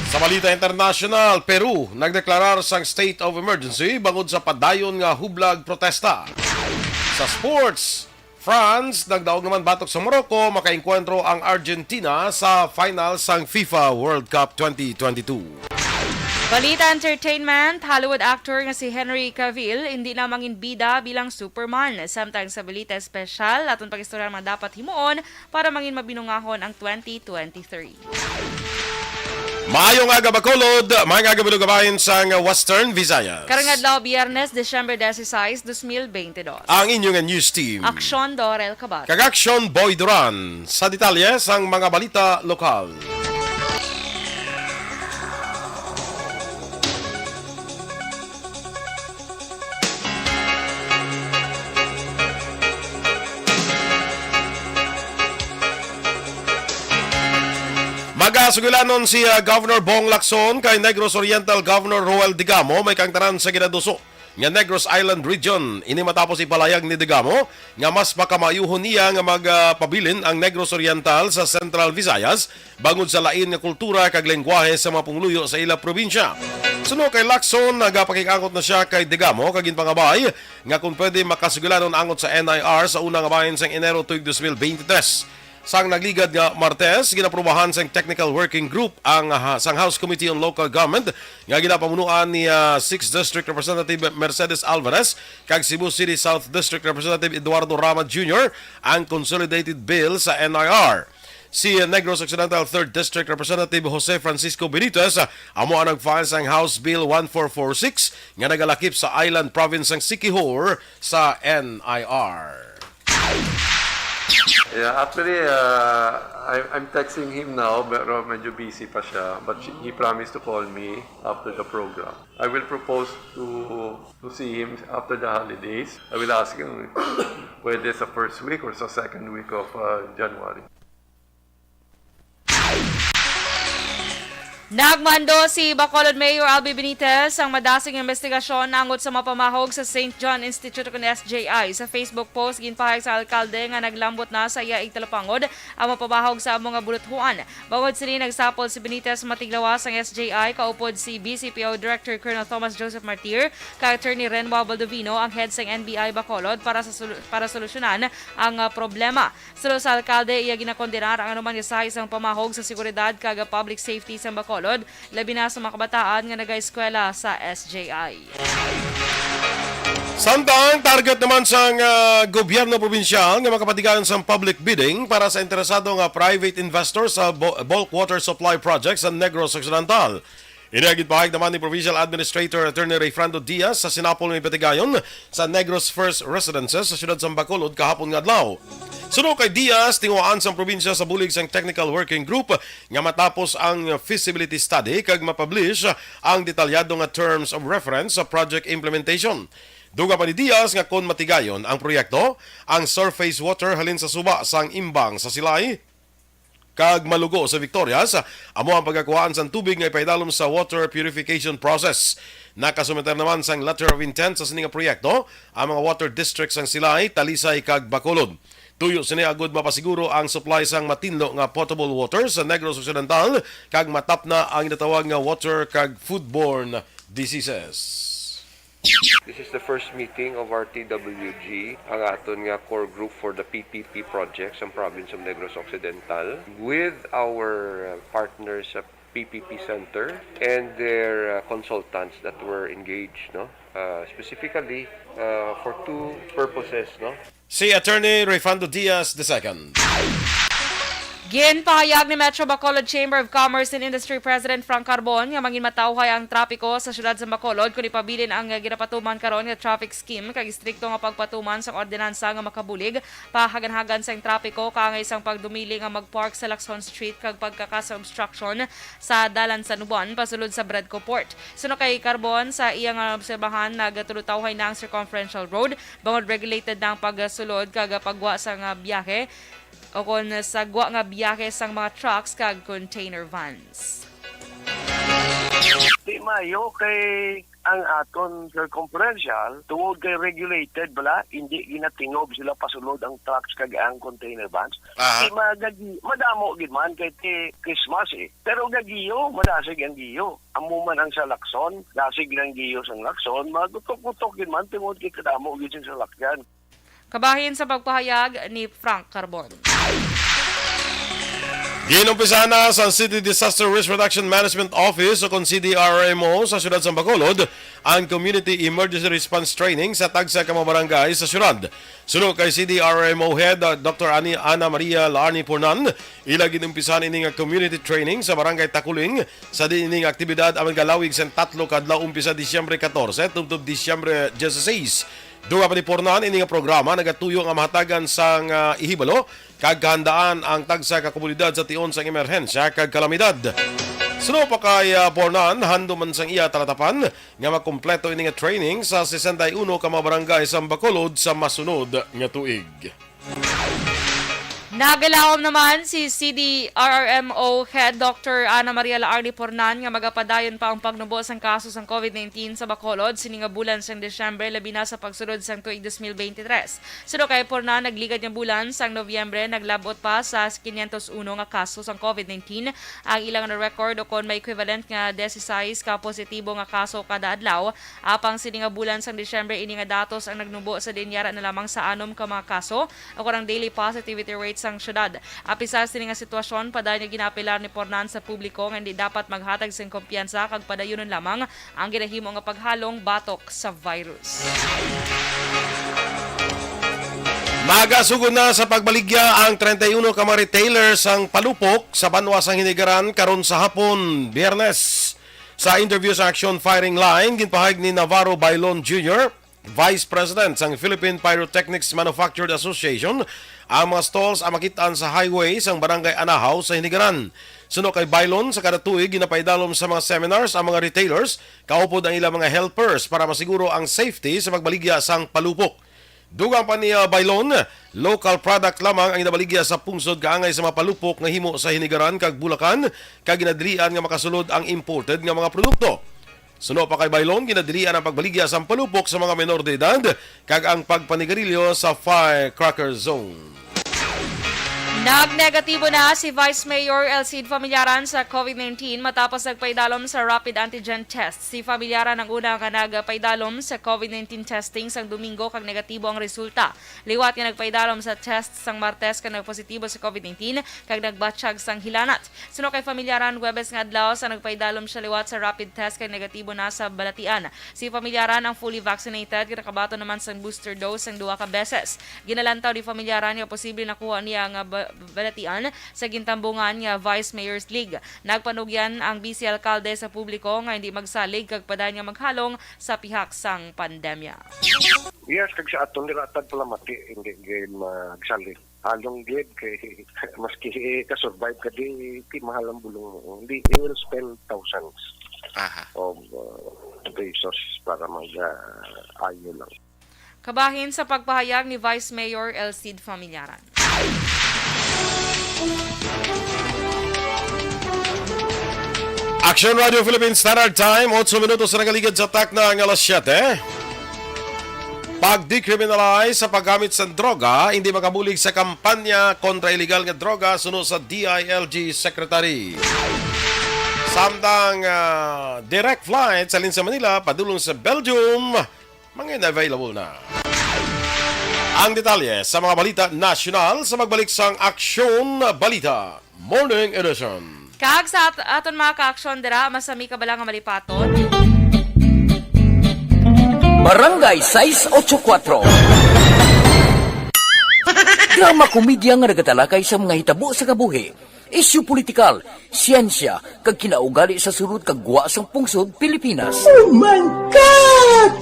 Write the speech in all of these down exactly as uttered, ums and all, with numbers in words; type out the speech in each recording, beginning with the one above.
Sa balita international, Peru nagdeklarar sang state of emergency bangod sa padayon nga hublag protesta. Sa sports, France nagdaog naman batok sa Morocco, makaengkwentro ang Argentina sa final sang FIFA World Cup twenty twenty-two. Balita entertainment, Hollywood actor nga si Henry Cavill hindi na mangin bida bilang Superman. Samtang sa balita espesyal, aton pag-istorya ang mga dapat himuon para mangin mabinungahon ang twenty twenty-three. Maayong aga, Bacolod. Maayong aga, Bulog Kabayan sang Western Visayas. Karong adlaw, Biyernes, Disyembre dieciséis, dos mil veintidós. Ang inyo nga news team. Aksyon, Dorel Kabat. Kag Aksyon, Boy Duran. Sa detalye sang mga balita lokal. Magasugulanon si, ah, Governor Bong Lacson kay Negros Oriental Governor Roel Digamo, may kaangtanan sa ginaduso nga Negros Island Region. Ini matapos ipalayag ni Digamo nga mas pakamaayuhon niya nga magpabilin ang Negros Oriental sa Central Visayas bangod sa lain nga kultura kag lengguwahe sa mga pumuluyo sa ila probinsya. Suno kay Lacson, nagapakig-angot na siya kay Digamo kag ginpangabay nga kung pwede makasugulanon angot sa N I R sa una nga bahin sang Enero tuig dos mil beintitres. Sang nagligad nga Martes, ginaprubahan sang Technical Working Group ang, ah, sang House Committee on Local Government nga ginapamunuan ni, ah, Sixth District Representative Mercedes Alvarez kag Cebu City South District Representative Eduardo Rama Junior ang Consolidated Bill sa N I R. Si Negros Occidental Third District Representative Jose Francisco Benitez, ah, amo ang nag-file sang House Bill one four four six nga nagalakip sa island province sang Siquijor sa N I R. Yeah, actually, uh, I, I'm texting him now, pero medyo busy pa siya. But she, he promised to call me after the program. I will propose to to see him after the holidays. I will ask him pwede sa first week or sa second week of, uh, January. Nagmando si Bacolod Mayor Albee Benitez sang madasig nga investigasyon angot sa mapamahog sa Saint John Institute kon S J I. Sa Facebook post, ginpahayag sa alkalde nga naglambot na sa iya igtalupangod ang mapamahog sa amo nga buluthuan. Bangod sini, nagsapol si Benitez matiglawas sang S J I, kaupod si B C P O Director Colonel Thomas Joseph Martir kag Attorney Renwa Baldovino, ang head sang N B I Bacolod, para sa solu-, para solusyonan ang, ah, problema. Suno sa alkalde, iya ginakondenar ang anuman nga sahi sang pamahog sa seguridad kag public safety sa Bacolod, labi na sa mga kabataan nga nagaeskwela sa S J I. Samtang target naman sang, ah, gobyerno probinsyal nga makapatigayon sang public bidding para sa interesado nga private investor sa bu-, bulk water supply project sa Negros Occidental. Ini ang ginpahayag naman ni Provincial Administrator Attorney Rayfrando Diaz sa sinapol nga ipatigayon sa Negros First Residences sa siyudad sa Bacolod kahapon nga adlaw. Suno kay Diaz, tinguhaan sang probinsya sa bulig sang Technical Working Group nga matapos ang feasibility study kag mapublish ang detalyado nga terms of reference sa project implementation. Dugang pa ni Diaz nga kon matigayon ang proyekto, ang surface water halin sa suba sang imbang sa Silay kag Malugo sa Victorias amo ang pagakuhaan sang tubig nga ipaidalom sa water purification process. Nakasumiter naman sang letter of intent sa sini nga proyekto ang mga water district sang Silay, Talisay kag Bacolod. Tuyo sini agud mapasiguro ang supply sang matinlo nga potable water sa Negros Occidental kag matapna ang ginatawag nga water kag foodborne diseases. This is the first meeting of our T W G, ang aton nga core group for the P P P project sa province of Negros Occidental, with our, uh, partners sa P P P Center and their, uh, consultants that were engaged, no? Uh, specifically, uh, for two purposes, no? Si Attorney Rayfrando Diaz the second. Ginpahayag ni Metro Bacolod Chamber of Commerce and Industry President Frank Carbon nga mangin matawhay ang trapiko sa siyudad sa Bacolod kon ipabilin ang ginapatuman karon nga traffic scheme kag istrikto nga pagpatuman sang ordinansa nga makabulig pa haganhagan sang trapiko, kaangay sang pagdumili nga mag-park sa Lacson Street kag pagkakas sa obstruction sa dalan San Juan pasulod sa Bredco Port. Suno kay Carbon, sa iya nga obserbahan, nagtulutawhay na ang circumferential road bangod regulated na ang pagsulod kag paggwa sa nga biyahe o kon sa gwa nga biyahe sang mga trucks kag container vans. Di maayo kay ang aton circumferential, tungod kay regulated bala, hindi ginatingob sila pasulod ang trucks kag ang container vans. Aha. Di magagi-, madamo gid man kay ti Christmas eh. Pero gagiyo, madasig ang giyo. Amo man ang sa Lacson, dasig lang giyo sang Lacson, magutok-gutok gid man tungod kay kadamo gid sing salakyan. Kabahin sa pagpahayag ni Frank Carbon. Ginumpisa na sa City Disaster Risk Reduction Management Office o kon C D R M O sa siyudad sa Bacolod ang Community Emergency Response Training sa tagsa ka mga barangay sa siyudad. Suno kay C D R M O Head, uh, Doctor Ani-, Ana Maria Laarni Pornan, ila ginumpisan ini nga community training sa Barangay Takuling. Sa diin ini nga aktibidad ang galawig sa tatlo ka adlaw, umpisa Disyembre katorse tubtob Disyembre dieciséis. Dugang pa ni Pornan, ini nga programa nagatuyo nga mahatagan sang, ah, ihibalo kag kahandaan ang tagsa ka komunidad sa tion sang emerhensya kag kalamidad. Suno pa kay, ah, Pornan, handom man sang iya talatapan nga makumpleto ini nga training sa sesenta y uno ka mga barangay sa Bacolod sa masunod nga tuig. Nagalawom naman si C D R R M O Head Doctor Ana Maria Laarni Pornan nga magapadayon pa ang pagnubo sang kaso sang covid nineteen sa Bacolod sini nga bulan sang Disyembre, labi na sa pagsulod sang tuig dos mil beintitres. Suno kay Pornan, nagligad nga bulan sang Nobyembre, naglab-ot pa sa quinientos uno nga kaso sang covid nineteen ang ilang na-record, ukon may equivalent nga disisais ka positibo nga kaso kada adlaw. Apang sini nga bulan sang Disyembre, ini nga datos ang nagnubo sa diin yara na lamang sa anom ka mga kaso, ukon ang daily positivity rate sang syudad. Apisar sini nga sitwasyon, padayon nga ginaapelar ni Pornan sa publiko nga hindi dapat maghatag sing kumpiyansa kag padayunon lamang ang ginahimo nga paghalong batok sa virus. Magasugod na sa pagbaligya ang treinta y uno ka mga retailer sang palupok sa banwa sang Hinigaran karon sa hapon, Biyernes. Sa interview sa Action Firing Line, ginpahayag ni Navarro Bailon Junior, Vice President sang Philippine Pyrotechnics Manufactured Association, ang mga stalls ang makit-an sa highway sang Barangay Anahaw sa Hinigaran. Suno kay Bailon, sa kada tuig ginapaidalom sa mga seminars ang mga retailers, kaupod ang ilang mga helpers para masiguro ang safety sa pagbaligya sang palupok. Dugang pa ni, ah, Bailon, local product lamang ang ginabaligya sa pungsod kaangay sa mga palupok nga himo sa Hinigaran kag Bulacan, kag ginadilian nga makasulod ang imported nga mga produkto. Suno pa kay Bailon, ginadilian ang pagbaligya sang palupok sa mga menor de edad kag ang pagpanigarilyo sa firecracker zone. Nagnegatibo na si Vice Mayor Elcid Familiaran sa covid nineteen matapos nagpaidalom sa rapid antigen test. Si Familiaran ang una nga nagpaidalom sa covid nineteen testing sang Domingo kag negatibo ang resulta. Liwat nga nagpaidalom sa test sang Martes kag nagpositibo sa covid nineteen kag nagbatyag sang hilanat. Suno kay Familiaran, Huwebes nga adlaw sa nagpaidalom siya liwat sa rapid test kag negatibo na sa balatian. Si Familiaran ang fully vaccinated, nakabaton naman sang booster dose sang duha ka beses. Ginalantaw ni Familiaran nga posible nakuha niya nga ba-, balatian sa gintambungan nga Vice Mayor's League. Nagpanugyan ang vice alkalde sa publiko nga hindi magsalig kag padayon nga maghalong sa pihak sang pandemya. Yes, kag sa aton dira, Tagpalamati, hindi gid magsalig. Halong gid kay maski ka-survive ka di, ti mahal ang bulong mo. Hindi, you will spend thousands Aha. of, uh, pesos para mag, uh, ayo lang. Kabahin sa pagpahayag ni Vice Mayor Elcid Familiaran. Action Radio Philippine Standard Time, otso minutos na nagaligad sa takna nga alas siyete. Pag-decriminalize sa paggamit sa droga, hindi makabulig sa kampanya kontra iligal nga droga, suno sa D I L G Secretary. Samtang, ah, direct flight sa Linsa Manila padulong sa Belgium, mga available na. Ang detalye sa mga balita nasyonal sa pagbalik sang Aksyon Balita Morning Edition. Kag sa at-, aton mga ka-aksyon dira, masami ka bala nga malipaton? Barangay sais ocho kuatro. Drama komedya nga nagatalakay sa mga hitabo sa kabuhi, isyu politikal, siyensya, kag kinaugali sa sulod kag gwa sang pungsod Pilipinas. Oh my God!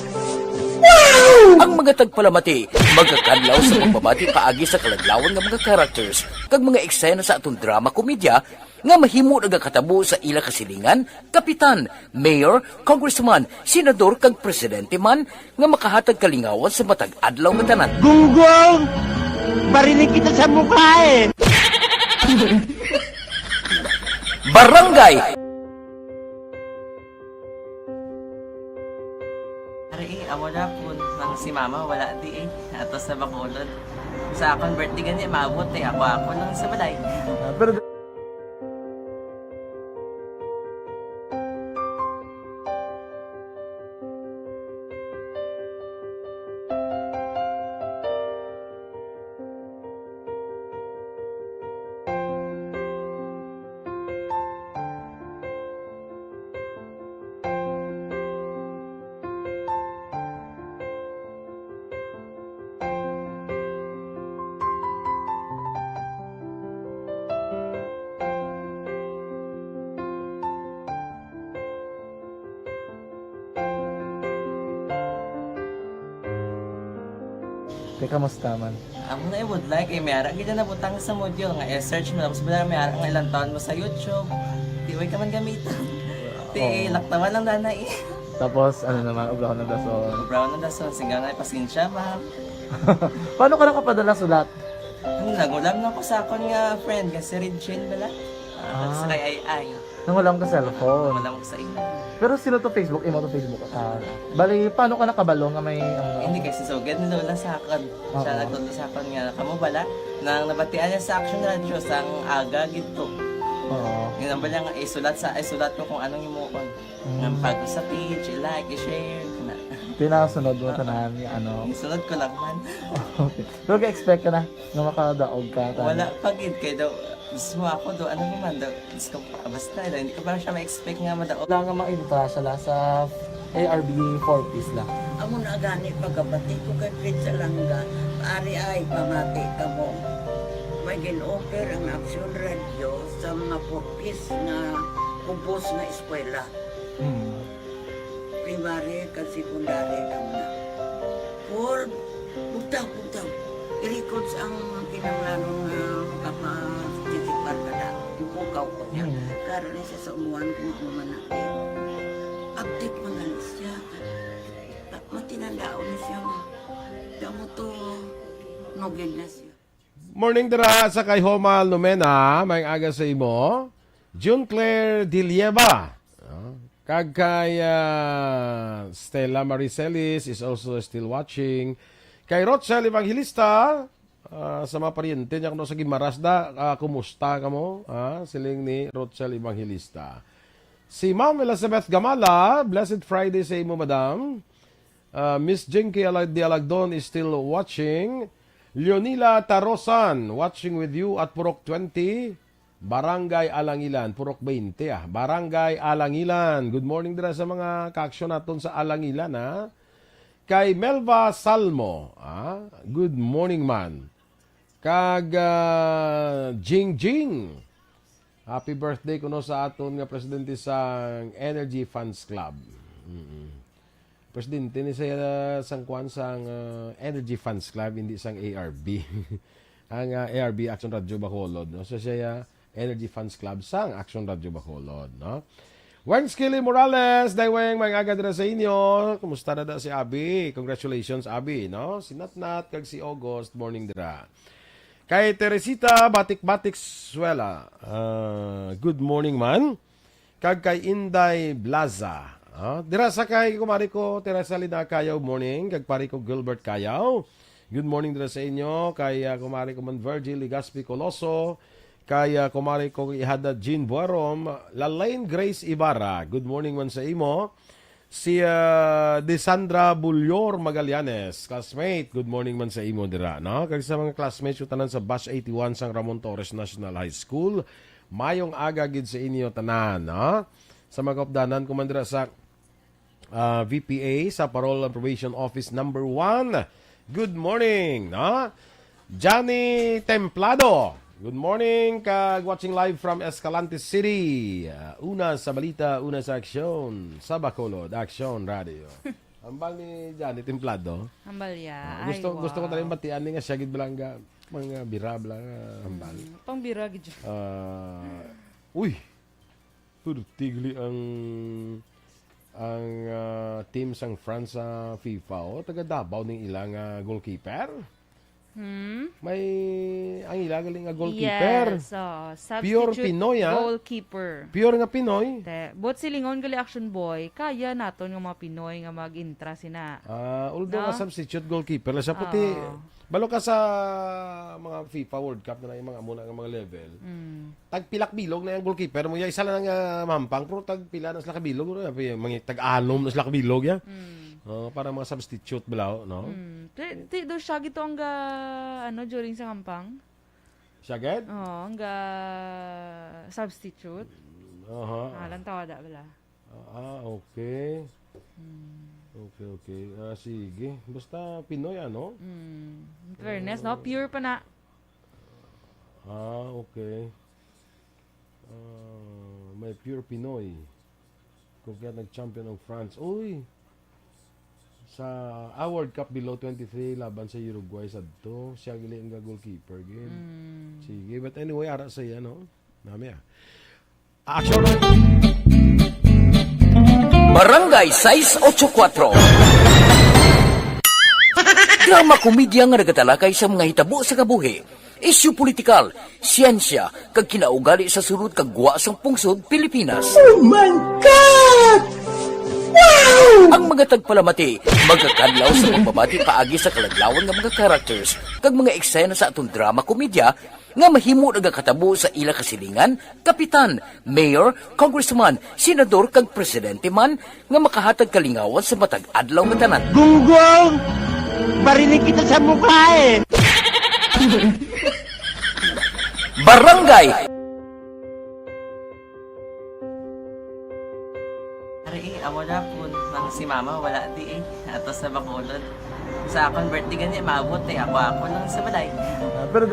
Wow! Ang mga tagpalamati magakadlaw sa pagpamati paagi sa kaladlawan nga mga characters kag mga eksena sa aton drama komedya nga mahimo nagakatabo sa ila kasilingan, kapitan, mayor, congressman, senador, kag presidente man nga makahatag kalingawan sa matag adlaw nga tanan. Gunggong! Barinig kita sa mukha eh! Barangay Si mama wala di eh. Ato sa Bacolod. Sa akon birthday gani, maabot eh. Ako, ako lang sa balay. Ah, pero Te, kamusta man? Amo na ibudlay kay may ara gid na nabutang sa module nga i-search mo, tapos wala may ara nga ilang taon mo sa YouTube. Di way ka man gamiton. Ti Oo. Laktawan lang dana eh. Tapos, ano naman, obrahon ng dasol. Obrahon ng dasol, singga nga pasensya, ma'am. Paano ka nakapadala sulat? Ano, nagulam na ko sa akon nga friend, nga si Regine bala. Ah, Ah. Sa kay Ay Ay. Nangulam ka cellphone. Wala mo sa imo. Pero sino to Facebook? Imo to Facebook account? Bali, paano ka nakabalo nga may, ano? Hindi, kay si Sugad ni Lola sa akon. Siya Oo. Nagtudlo sa akon nga, kamo bala, nang nabatian niya sa Action Radio, sang aga gid to. Oo. Yun ang bala nga, isulat sa, isulat ko kung anong imuon. Mm. Nga pag sa page, i-like, i-share, na. Pinasunod mo Ah. Tanan nga, ano? Isunod ko lang man. Okay. Pero ga-expect ka na nga makadaog ka, tanan? Wala pa gid, kay daw, mismo ako daw, ano naman daw, Diyos ko, basta, hindi ko pa siya ma-expect nga madaog. Wala nga maibutang sila sa A R B four Ps lang. Amo na gani pagkabati ko kay Prince Alanga, ari ay pamati kamo. May gin-offer ang Action Radio sa mga four Ps nga kubos nga eskwela. Hmm. Primary kag secondary lang na. Paul, bugtaw, bugtaw. I-records ang kinahanglanon nga makapatikipar ka na. Yung pukaw ko niya. Hmm. Karon ni siya sa umuan kung ano man na. Update mo na lang siya. Matinandaon na siya nga. Damo to, nugid na siya. Morning dira sa kay Homa Lumena, may aga sa imo. June Claire Dilieva. Ah, kag kay, ah, Stella Maricelis is also still watching. Kay Rochelle Evangelista, ah, sa mga paryente niya kuno sa Guimaras da, ah, kumusta kamo? Ah, siling ni Rochelle Evangelista. Si Ma'am Elizabeth Gamala, blessed Friday sa imo, madam. Ah, Miss Jinky Alag-, de Alagdon is still watching. Leonila Tarosan, watching with you at Purok twenty, Barangay Alangilan. Purok twenty, ah. Barangay Alangilan. Good morning dira sa mga kaaksyon naton sa Alangilan, ha. Kay Melva Salmo, ah. Good morning, man. Kag, ah, Jing Jing. Happy birthday kuno sa aton nga presidente sang Energy Fans Club. Mm-mm. Presidente ni sa, sang kwan sang, ah, Energy Fans Club, hindi sang A R B. Ang, ah, A R B, Action Radio Bacolod, no? So, siya, Energy Fans Club sang Action Radio Bacolod, no? Weng Skilly Morales, Dayweng, may aga dira sa inyo. Kumusta na da si Abi? Congratulations, Abi, no? Si Natnat kag si August, morning dira. Kay Teresita Batik-Batik Suela, ah, good morning man. Kag kay Inday Blaza. Ah, dira sa kay kumari ko, Teresa Lina Cayaw, morning. Kag pari ko, Gilbert Cayaw. Good morning dira sa inyo. Kay, ah, kumari ko man, Virgil Legaspi Coloso. Kay, ah, kumari ko, ihada Jean Buarom. Lalaine Grace Ibarra. Good morning man sa imo. Si, ah, Desandra Bullor Magallanes, classmate, good morning man sa imo dira, no? Kag sa mga classmates ko tanan sa Batch eighty-one sang Ramon Torres National High School, mayong aga gid sa inyo tanan, no? Sa mga kaupdanan ko man dira sa, ah, V P A, sa Parole and Probation Office number one, good morning, no? Johnny Templado. Good morning, kag watching live from Escalante City. Ah, una sa balita, una sa aksyon, sa Bacolod, Aksyon Radio. Hambal ni Johnny Templado. Hambal ya. Ah, gusto, Ay, gusto ko wow. Tayo batian ni nga siya gid balangga, mga bira, balangga, hambal. Mm, pang bira gid yun. Ah, uy, Pertigli ang, ang, ah, team sang France sa FIFA, oh. Taga Davao ning ilang, ah, goalkeeper. Hmm? May ang ila gali nga goalkeeper. Yes, oh, Pure substitute Pinoy, ah. Goalkeeper. Pure nga Pinoy. Te, but silingon gali, Action Boy, kaya naton nga mga Pinoy nga mag-intra sina. Ah, although No? nga substitute goalkeeper lang siya, puti, Oo. balo ka sa mga FIFA World Cup na lang yung mga muna nga mga level. Mm. Tagpilak bilog na yung goalkeeper mo. Ya, isa lang nga mampang, pero tagpila na sila kabilog, no? Mga tag-anom na sila kabilog, ya. Mm. Oh, para mga substitute bala, no? Mm. Ti, ti do siya gito ang ga, ano, during sa kampang? Siya gid? Oo, ang ga substitute. Aha. Ah, lang tawada bala. Ah, okay. Mm. Okay, okay. Ah, sige. Basta Pinoy, ano? Mm. In fairness, no? Pure pa na. Ah, okay. Ah, may pure Pinoy. Kung kaya nag-champion ang France. Uy! Sa, ah, World Cup below twenty-three laban sa Uruguay sadto. Siya gali ang goalkeeper, gid. Mm. Sige, but anyway, ara sa iya, no? Nami, ah. Action! Barangay sais ocho kuatro. Drama komedya nga nagatalakay sa mga hitabo sa kabuhi, isyu politikal, siyensya, kag kinaugali sa sulod kag gwa sang pungsod Pilipinas. Oh my God! Wow! Ang mga tagpalamati magakadlaw sa pagbabati paagi sa kaladlawan nga mga characters kag mga eksena sa atong drama komedya nga mahimo nagakatabo sa ila kasilingan, kapitan, mayor, congressman, senador, kag presidente man nga makahatag kalingawan sa matag adlaw nga tanan. Gunggong! Barinig kita sa mukha eh! Barangay! Ari eh, amo na po nang si mama wala di eh. Ato sa Bacolod. Sa akon birthday gani, maabot eh. Ako-ako lang sa balay. Ah, pero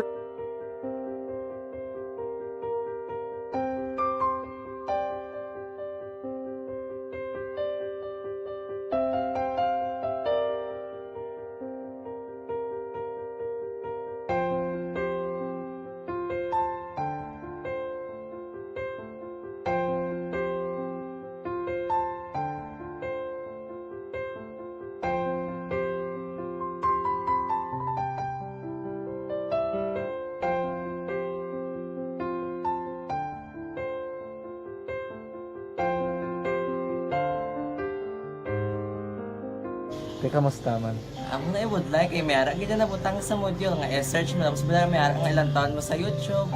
Te, kamusta man? Ako na, I would like, eh, may ara gid na nabutang sa module nga i-search mo, tapos bala may ara nga ilang taon mo sa YouTube.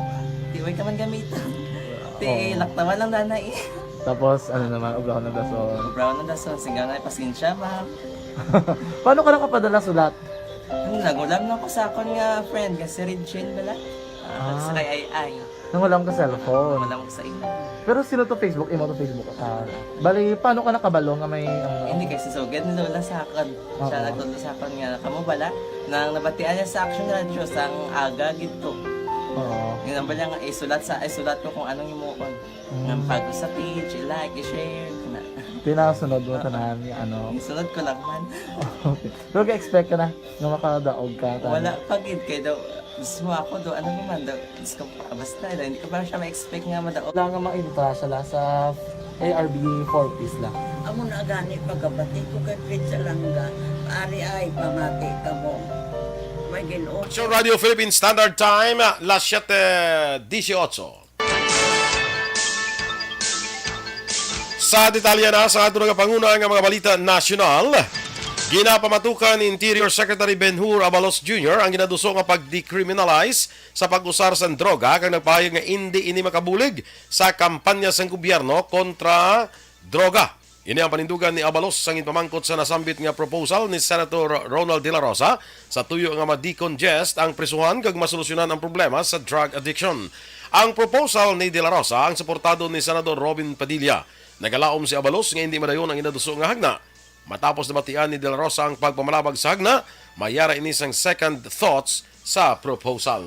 Di, way ka man gamiton. Ti, Oo. Laktawan lang na na eh. Tapos, ano naman, obra ko ng dason. Obra ko ng dason, singgaw na, pasensya, ma'am. Paano ka nakapadala sulat? Ano, nag-ulam lang ko sa akon nga friend, nga si Regine bala. Ah, Ah. sa kay Ay Ay. Nangulam ka cellphone. Wala mo sa imo. Pero sino to Facebook? Imo to Facebook? Ah, bali, paano ka nakabalo nga may, ano? Hindi, kay si Sugad ni Lola sa akon. Siya Oo. nagtudlo sa akon nga, kamo bala, nang nabatian niya sa Action Radio, sang aga gid to. Oo. Yun ang bala nga, isulat sa, isulat ko kung anong himuon. Mm. Nga pag sa page, i-like, i-share, na. Tinasunod mo Oo. tanan, ano? Isunod ko lang man. Okay. Pero ga-expect ka na nga makadaog ka, tanan? Wala pa gid, kay daw, mismo ako do, ano naman daw, Diyos ko, basta, hindi ko pa siya ma-expect nga madaog. Wala nga ma-entra siya la sa A R B four Ps la. Amo na gani pagkabati ko kay Prince Alanga, ari ay pamati ka mo. May Ginoo. Action Radio Philippine Standard Time, las siete dieciocho. Sa detalye na sa ato nga panguna nga mga balita nasyonal, ginapamatukan ni Interior Secretary Ben-Hur Abalos Junior ang ginaduso nga pag-decriminalize sa pag-usar sang droga, kag nagpahayag nga indi ini makabulig sa kampanya sang gobyerno kontra droga. Ini ang panindugan ni Abalos sang ginpamangkot sa nasambit nga proposal ni Senator Ronald De La Rosa sa tuyo nga ma-decongest ang prisuhan kag masolusyonan ang problema sa drug addiction. Ang proposal ni De La Rosa ang suportado ni Senador Robin Padilla. Nagalaom si Abalos nga indi madayon ang inaduso nga hagna. Matapos nabatian ni De La Rosa ang pagpamalabag sa hagna, mayara ini sang second thoughts sa proposal.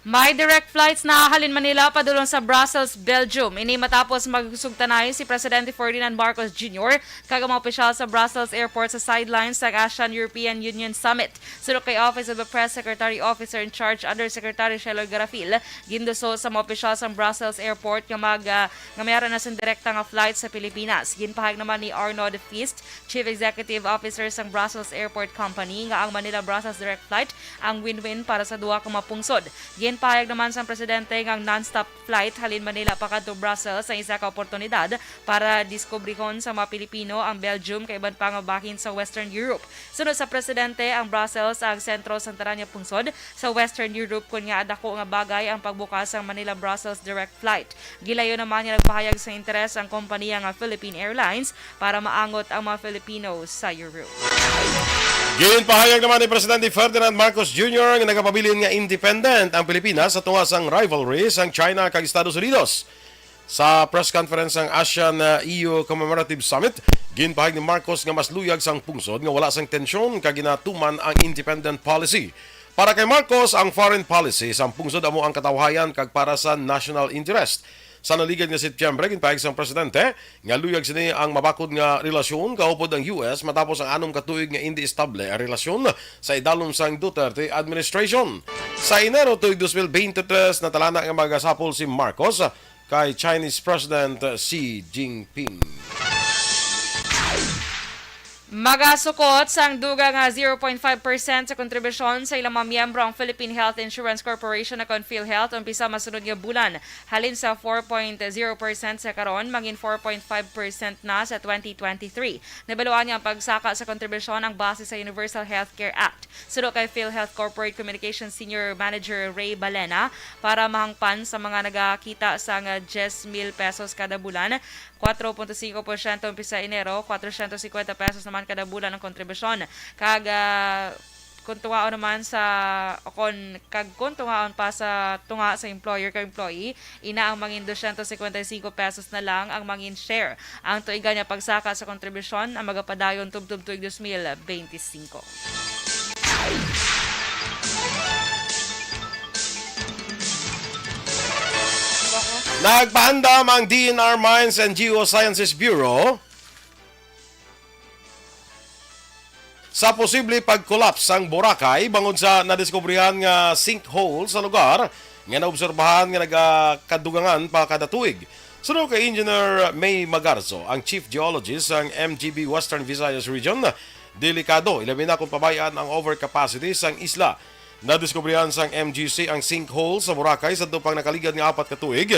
May direct flights na halin Manila padulong sa Brussels, Belgium. Ini matapos magsugtanay si Presidente Ferdinand Marcos Junior kag ang mga opisyal sa Brussels Airport sa sidelines sang ASEAN European Union Summit. Suno kay Office of the Press Secretary, Officer in Charge Undersecretary Shelor Garafil, ginduso sa mga opisyal sa Brussels Airport nga mag, ah, nga may ara na sing direkta nga flight sa Pilipinas. Ginpahayag naman ni Arnaud Feast, Chief Executive Officer sang Brussels Airport Company, nga ang Manila-Brussels direct flight ang win-win para sa duha ka mga pungsod. Ginpahayag naman sang presidente nga ang non-stop flight halin Manila pakadto Brussels ang isa ka oportunidad para diskubrihon sa mga Pilipino ang Belgium kag iban pa nga bahin sa Western Europe. Suno sa presidente, ang Brussels ang sentro sang tanan nga pungsod sa Western Europe, kon ngaa dako nga bagay ang pagbukas sang Manila-Brussels direct flight. Gilayon naman nga nagpahayag sang interes ang kompanya nga Philippine Airlines para maangot ang mga Filipino sa Europe. Ginpahayag naman ni Presidente Ferdinand Marcos Junior nga nagapabilin nga independent ang Pilipinas sa tunga sang rivalry sang China kag Estados Unidos. Sa press conference sang ASEAN, uh, E U Commemorative Summit, ginpahayag ni Marcos nga mas luyag sang pungsod nga wala sang tensyon kag ginatuman ang independent policy. Para kay Marcos, ang foreign policy sang pungsod amo ang katawhayan kag para sa national interest. Sa naligad nga Setyembre, ginpahayag sang presidente nga luyag sini ang mabakod nga relasyon kaupod ang U S matapos ang anom ka tuig nga indi estable ang relasyon sa idalom sang Duterte administration. Sa Enero tuig dos mil bente tres, natalana nga magasapol si Marcos kay Chinese President Xi Jinping. Magasukot sang dugang nga zero point five percent sa kontribusyon sa ilang mga miyembro ang Philippine Health Insurance Corporation, o kon PhilHealth, umpisa masunod nga bulan. Halin sa four point zero percent sa karon, mangin four point five percent na sa twenty twenty-three. Nabaluan nga ang pagsaka sa kontribusyon ang base sa Universal Healthcare Act. Suno kay PhilHealth Corporate Communications Senior Manager Ray Balena, para mahangpan sa mga nagakita sang diyes mil pesos kada bulan, kwatro punto singko porsyento umpisa Enero, kwatro siyento singkwenta pesos naman kada bulan ang kontribusyon. Kag, ah, kung tungaon naman sa, o kon, kag kung tungaon pa sa tunga sa employer kag employee, ina ang mangin dosyentos singkwenta y singko pesos na lang ang mangin share. Ang tuigan nga pagsaka sa kontribusyon ang magapadayon tubtob tuig dos mil bente singko. Nagpaandam ang D N R Mines and Geosciences Bureau sa posible pag-collapse sang Boracay bangod sa nadiskubrihan nga sinkhole sa lugar nga naobserbahan nga nagakadugangan pa kada tuig. Suno kay Engineer May Magarzo, ang Chief Geologist sang M G B Western Visayas Region, delikado, ilabi na kung pabay-an ang overcapacity sang isla. Nadiskubrihan sang M G C ang sinkhole sa Boracay sadto pang nakaligad nga apat ka tuig,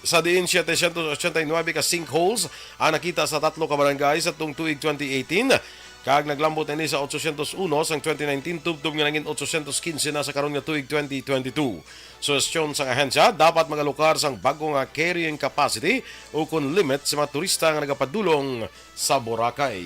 sa diin setecientos ochenta y nuebe ka sinkholes ang nakita sa tatlo ka barangay sa tung tuig twenty eighteen, kag naglambot na ini sa ochocientos uno sang twenty nineteen, tubtob nga nangin ochocientos quince na sa karon nga tuig twenty twenty-two. Suhestyon sang ahensya, dapat magalukar sang bag-o nga carrying capacity ukon limit sa mga turista nga nagapadulong sa Boracay.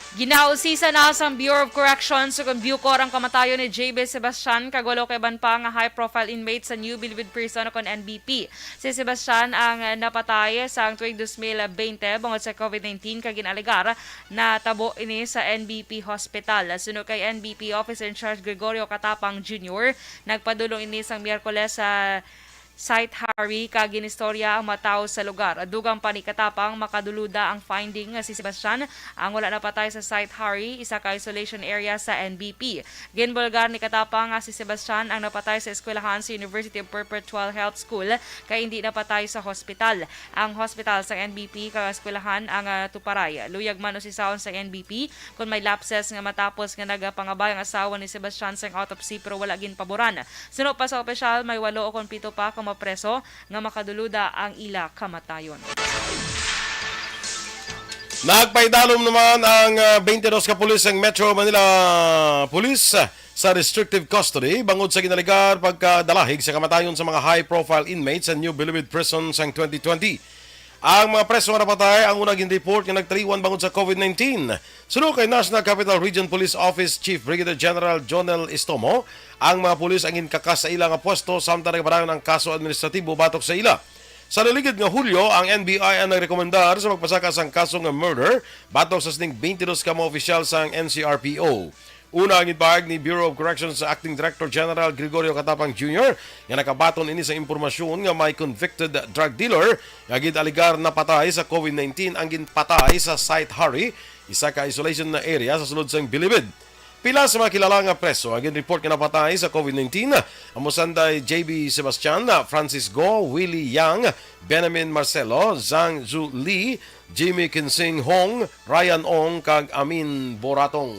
Ginausisa na sang Bureau of Corrections ukon BuCor ang kamatayon ni J B Sebastian kag walo ka iban pa nga high-profile inmates sa New Bilibid Prison ukon N B P. Si Sebastian ang napatay sang tuig dos mil bente bangod sa COVID nineteen kag gin-alegar natabo ini sa N B P Hospital. Suno kay N B P Officer in Charge Gregorio Catapang Junior, nagpadulong ini sang Miyerkules sa Saint Harry kag ginistorya ang mga tawo sa lugar. Dugang pa ni Katapang, makaduluda ang finding nga si Sebastian ang wala napatay sa Saint Harry, isa ka isolation area sa N B P. Ginbulgar ni Katapang nga si Sebastian ang napatay sa eskwelahan sa University of Perpetual Health School kay indi napatay sa hospital. Ang hospital sa N B P kag eskwelahan ang, ah, tuparay. Luyag man usisaon sa N B P kon may lapses nga matapos nga nagapangabay ang asawa ni Sebastian sang autopsy pero wala ginpaboran. Suno pa sa opisyal, may walo ukon pito pa ka mga preso nga makaduluda ang ila kamatayon. Nagpaidalom naman ang, ah, twenty-two ka pulis sang Metro Manila Police, ah, sa restrictive custody bangod sa ginalegar pagkadalahig sa kamatayon sa mga high-profile inmates sa New Bilibid Prison sang twenty twenty. Ang mga preso nga napatay ang una gin-report nga nagtaliwan bangod sa COVID nineteen. Suno kay National Capital Region Police Office Chief Brigadier General Jonel Estomo, ang mga pulis ang ginkakas sa ila nga pwesto samtang nagapadayon ang kaso administratibo batok sa ila. Sa naligid nga Hulyo, ang N B I ang nagrekomendar sa pagpasaka sang kaso nga murder batok sa sining twenty-two ka mga opisyal sang N C R P O. Una ang ginpahayag ni Bureau of Corrections Acting Director General Gregorio Catapang Junior nga nakabaton ini sa impormasyon nga may convicted drug dealer nga gin-alegar napatay sa covid nineteen ang ginpatay sa Site Hari, isa ka isolation na area sa sulod sang Bilibid. Pila sa mga kilala nga preso ang gin-report nga napatay sa covid nineteen, amo sanday J B Sebastian, Francis Go, Willie Yang, Benjamin Marcelo, Zhang Zu Li, Jimmy Kinsing Hong, Ryan Ong, kag Amin Boratong.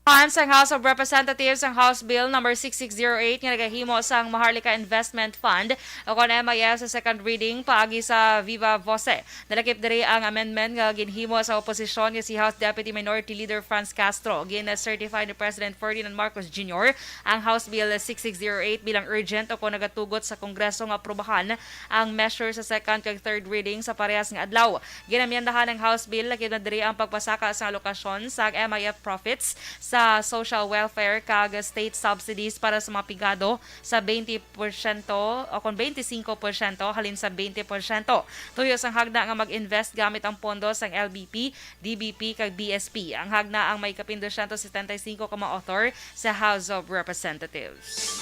Pass sang House of Representatives ang House Bill number six six zero eight nga nagahimo sang Maharlika Investment Fund o kon M I F sa second reading paagi sa Viva Voce. Nalakip diri ang amendment nga ginhimo sa oposisyon nga si House Deputy Minority Leader Franz Castro. Gin-certify ni President Ferdinand Marcos Junior ang House Bill six six zero eight bilang urgent o kon nagatugot sa Kongreso nga aprobahan ang measure sa second kag third reading sa parehas nga adlaw. Ginamyendahan ang House Bill, lakip na diri ang pagpasaka sa alokasyon sa M I F profits sa social welfare kag state subsidies para sa mga pigado sa twenty porsyento o kon twenty-five porsyento halin sa twenty porsyento. Tuyo sang hagna nga mag-invest gamit ang pondo sang L B P, D B P kag B S P. Ang hagna ang may kapin dosyentos setenta y cinco ka mga author sa House of Representatives.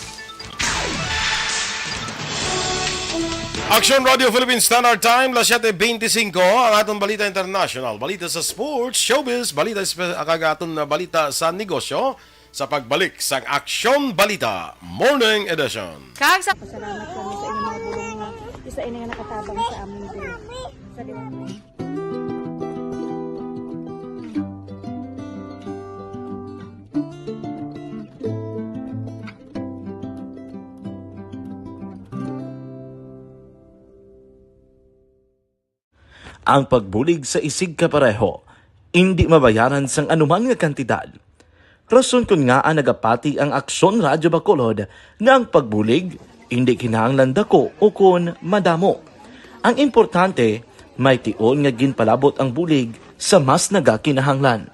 Aksyon Radio Philippine Standard Time, las siete veinticinco. Ang aton balita international, balita sa sports, showbiz, balita espe-, kag aton na balita sa negosyo sa pagbalik sang Aksyon Balita Morning Edition. Kag sa Pasalamat kami sa inyong mga bulong nga isa ini nga nakatabang sa amon din. Sa Ang pagbulig sa isigkapareho indi mabayaran sang anuman nga kantidad. Rason kon ngaa nagapati ang Aksyon Radyo Bacolod nga ang pagbulig indi kinahanglan dako ukon madamo. Ang importante, may tion nga ginpalabot ang bulig sa mas nagakinahanglan.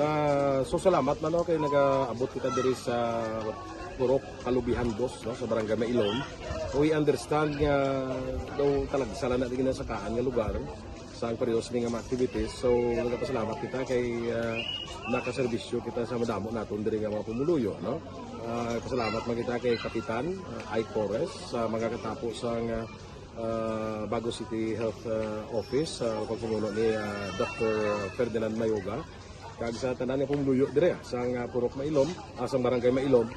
Ah, so, salamat man, no, kay nagaabot kita diri sa Purok Kalubihan Dos, no, sa Barangay Mailom. We understand nga daw talagsa lang na di ginasakaan nga lugar sa ang periodo sini nga mga activities. So, nagapasalamat kita kay, ah, nakaserbisyo kita sa madamo naton diri nga mga pumuluyo, no? Ah, pasalamat man kita kay Kapitan, ah, Ike Torres, sa mga katapo sang, ah, ah, Bago City Health, ah, Office, sa pagpamuno ni, ah, Doctor Ferdinand Mayoga, kag sa tanan nga pumuluyo diri, ah, sang, ah, Purok Mailom, ah, sang Barangay Mailom,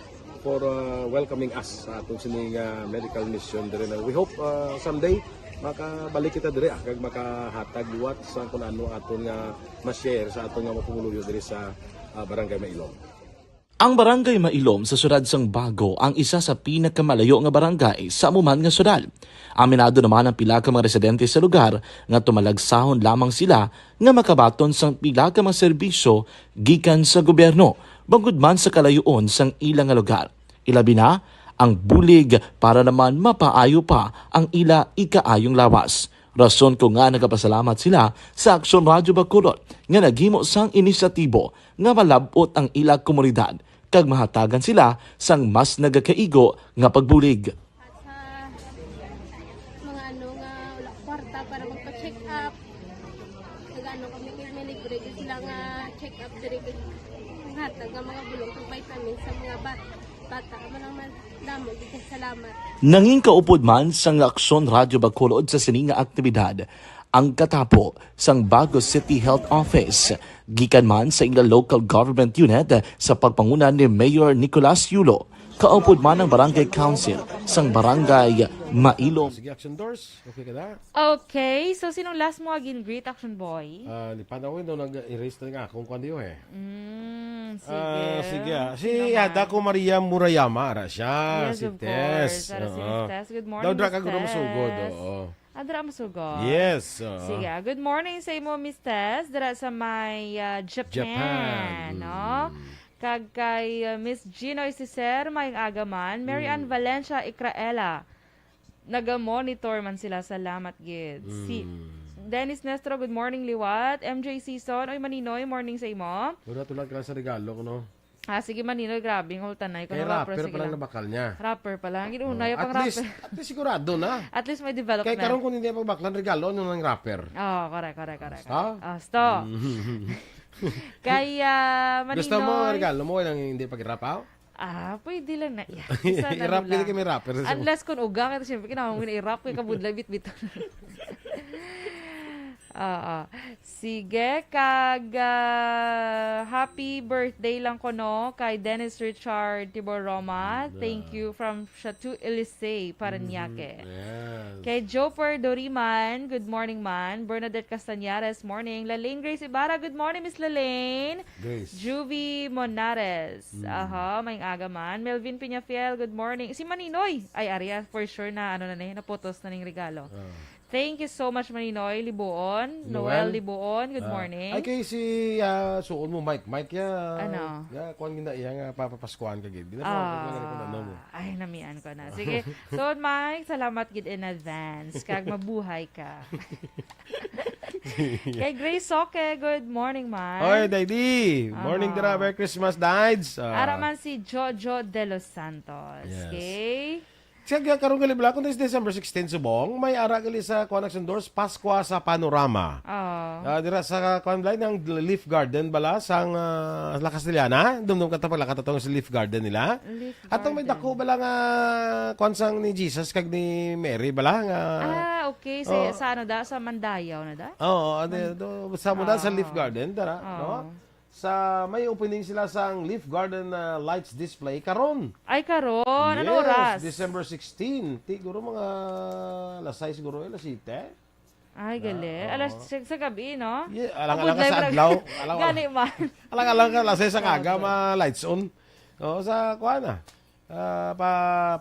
for, ah, welcoming us sa aton sini nga medical mission diri na. We hope, ah, someday makabalik kita diri, ah, kag makahatag liwat sa kun ano aton nga ma-share sa aton nga mga pumuluyo diri sa, ah, Barangay Mailom. Ang Barangay Mailom sa siyudad sang Bago ang isa sa pinakamalayo nga barangay sa amo man nga siyudad. Aminado naman ang pila ka mga residente sa lugar nga tumalagsahon lamang sila nga makabaton sang pila ka mga serbisyo gikan sa gobyerno, bangod man sa kalayoon sang ila nga lugar. Ilabi na ang bulig para naman mapaayo pa ang ila ikaayong lawas. Rason kon ngaa nagapasalamat sila sa Aksyon Radyo Bacolod nga naghimo sang inisyatibo nga malab-ot ang ila komunidad kag mahatagan sila sang mas nagakaigo nga pagbulig. At sa mga ano nga wala kwarta para magpa-check up, nag-ano kami kay may libre gyud sila nga check up diri, kay hatag nga mga bulong kag vitamins sa mga bat-, bata. Amo lang man, damo gyud kay salamat. Nangin kaupod man sang Aksyon Radyo Bacolod sa sini nga aktibidad ang katapo sang Bago City Health Office, gikan man sa ila local government unit sa pagpanguna ni Mayor Nicolas Yulo, kaupod man ang Barangay Council sang Barangay Mailom. Sige, Action Doors. Okay ka na? Okay, so sinong last mo nga gin-greet, Action Boy? Ah, di pa daw, no, nag-erase na nga akong kwan diyo eh. Mm, sige. Ah, sige, ah. Si Sino man? Hadako Maria Murayama, ara siya, Yes, si of Tess. course. Ara si Oo. Miss Tess. Good morning, Daw dra Miss ka guro masugod, Tess. oo. Ah, dra masugod. Yes, oo. Sige, ah. Good morning sa imo, Miss Tess. Dira sa may, ah, Japan, Japan. no? Mm. Kag kay, ah, Miss Ginoy Cicer, maayong aga man. Mary Ann Mm. Valencia Icraela, naga-monitor man sila. Salamat gid. Si Mm. Dennis Nestro, good morning, liwat. M J Season, oy, Maninoy, morning sa imo. Wala, tulad ka sa regalo, no? Ah, sige, Maninoy, grabe ang ultanay. Kay Kung rapper, rapper sige pa lang lang. nabakal niya. Rapper pa lang. Ginunay Oo, pang at least, rapper. at least sigurado na. At least may development. Kay karon kung hindi pagbaklan, regalo, ano nang rapper? Oo, correct, correct, correct. Basta? Basta. Mm. Kay, ah, Gusto mo Maninoy. regalo mo, walang hindi pag-rap out? Ah, pwede lang na. Yeah, isa na I-rap lang. Hindi kami rapper sa Unless kung uga ka, siyempre, kinahanglan mo na i-rap, kay kabudlay, bitbit. Oo. Sige, kag, ah, happy birthday lang ko, no, kay Dennis Richard Tibor Roma. Thank Yeah. you from Chateau Elysee, Parañaque. Mhm. Yes. Kay Joper Doriman, good morning, man. Bernadette Castañares, morning. Lalaine Grace Ibarra, good morning, Miss Lalaine. Grace. Juvie Monares, Mm. aha, may aga, man. Melvin Peñafiel, good morning. Si Maninoy, ay, aria, for sure na, ano na ni, naputos na ning regalo. Ah. Thank you so much, Maninoy Libuon. Noel? Noel Libuon, good Ah, morning. Ay, kay si, ah, suon mo, Mike. Mike, ya, Ano? ya, kuwan gina, ya nga, papapaskuhan ka, gid. Gina, Ah, kuwan gina, kuwan, ano mo. Ay, namian ko na. Sige. So, Mike, salamat gid in advance. Kag mabuhay ka. Kay Grace Soque, good morning, Mike. Oy, Daydi. Morning, Aha. dira. Merry Christmas, Dides. Ah. Ara man si Jojo de los Santos. Yes. Okay? Siya, ga-, karon gali bala, kung December sixteen, subong, may ara gali sa, kuwan, Action Doors, Paskwa sa Panorama. Oo. Ah, dira sa, kuwan, bala, ng Leaf Garden bala, sang, ah, La Castellana. Dumdum ka tapag lakat atong sa Leaf Garden nila. Leaf Atong may Garden. dako bala nga, kuwan, sang ni Jesus kag ni Mary bala nga Ah, okay. Sa, Oo. sa ano da? Sa Mandayaw na da? Oo, ano, Man- do, sa mo na sa Leaf Oo. Garden, tara, Oo. no? Sa may opening sila sang Leaf Garden, ah, lights display karon. Ay, karon. Anong Yes, oras? December sixteen. Siguro mga alas sais siguro, eh, alas siyete. Ay, gali. Ah, Alas oo. six sa gabi, no? Yeah, alang-alang ka Abudlay sa pa lang. adlaw. Alang-alang. Gani man. Alang-alang ka, alas sais sa aga, Opo. ma-lights on. Oo, sa kuwan na. Ah, pa,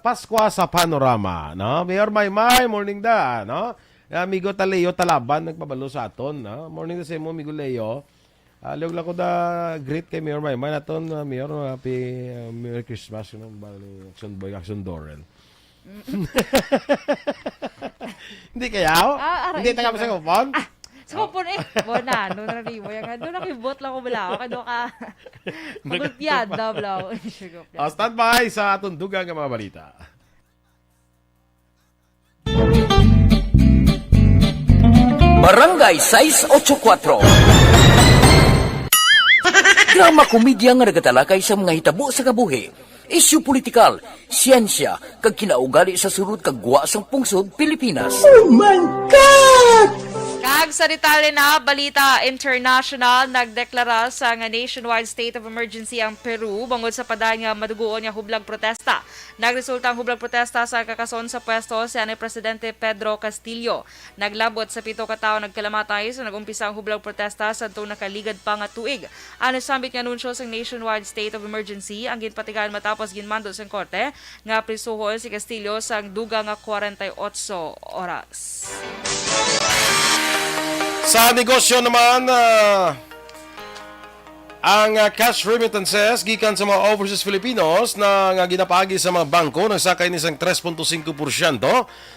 Paskwa sa Panorama, no? Mayor Maymay, morning da, no? Amigo ta Leo Talaban, nagpabalo sa aton, no? Morning da sa imo, amigo Leo. Ah, liog lang ko da greet kay Mayor Maymay naton, ah, Mayor, happy, ah, Merry Christmas, you know, bali, Action Boy, Action Doren. Mm. Hindi kaya, oh? Ah, aray, Hindi taga sige. sa kupon? Ah, sa kupon, eh. Bona, no, naribo yan nga. Doon nakibot lang ko bala ako. Kado ka. Magulpiada, bala ako. Sugar Oh, standby sa atong dugang nga mga balita. Barangay sais ocho kuwatro. Drama komedya nga nagatalakay sa mga hitabo sa kabuhi, isyu politikal, siyensya, kag kinaugali sa sulod kag gwa sang pungsod Pilipinas. Oh my God! Kag sa detalye na balita international, nagdeklara sa nga nationwide state of emergency ang Peru bangod sa padayon nga madugoon nga hublag protesta. Nagresulta ang hublag protesta sa kakason sa pwesto si anay Presidente Pedro Castillo. Naglabot sa pito ka tawo nagkalamatay sa nag-umpisa ang hublag protesta sadto nakaligad pa nga tuig. Ano sambit nga anunsyo sang nationwide state of emergency ang ginpatigayon matapos ginmando sang korte nga prisuhon si Castillo sang dugang nga kwarenta y otso oras. Sa negosyo naman, ah, Ang, ah, cash remittances gikan sa mga overseas Filipinos na nga ginapaagi sa mga bangko nagsaka ini sang tres punto singko porsyento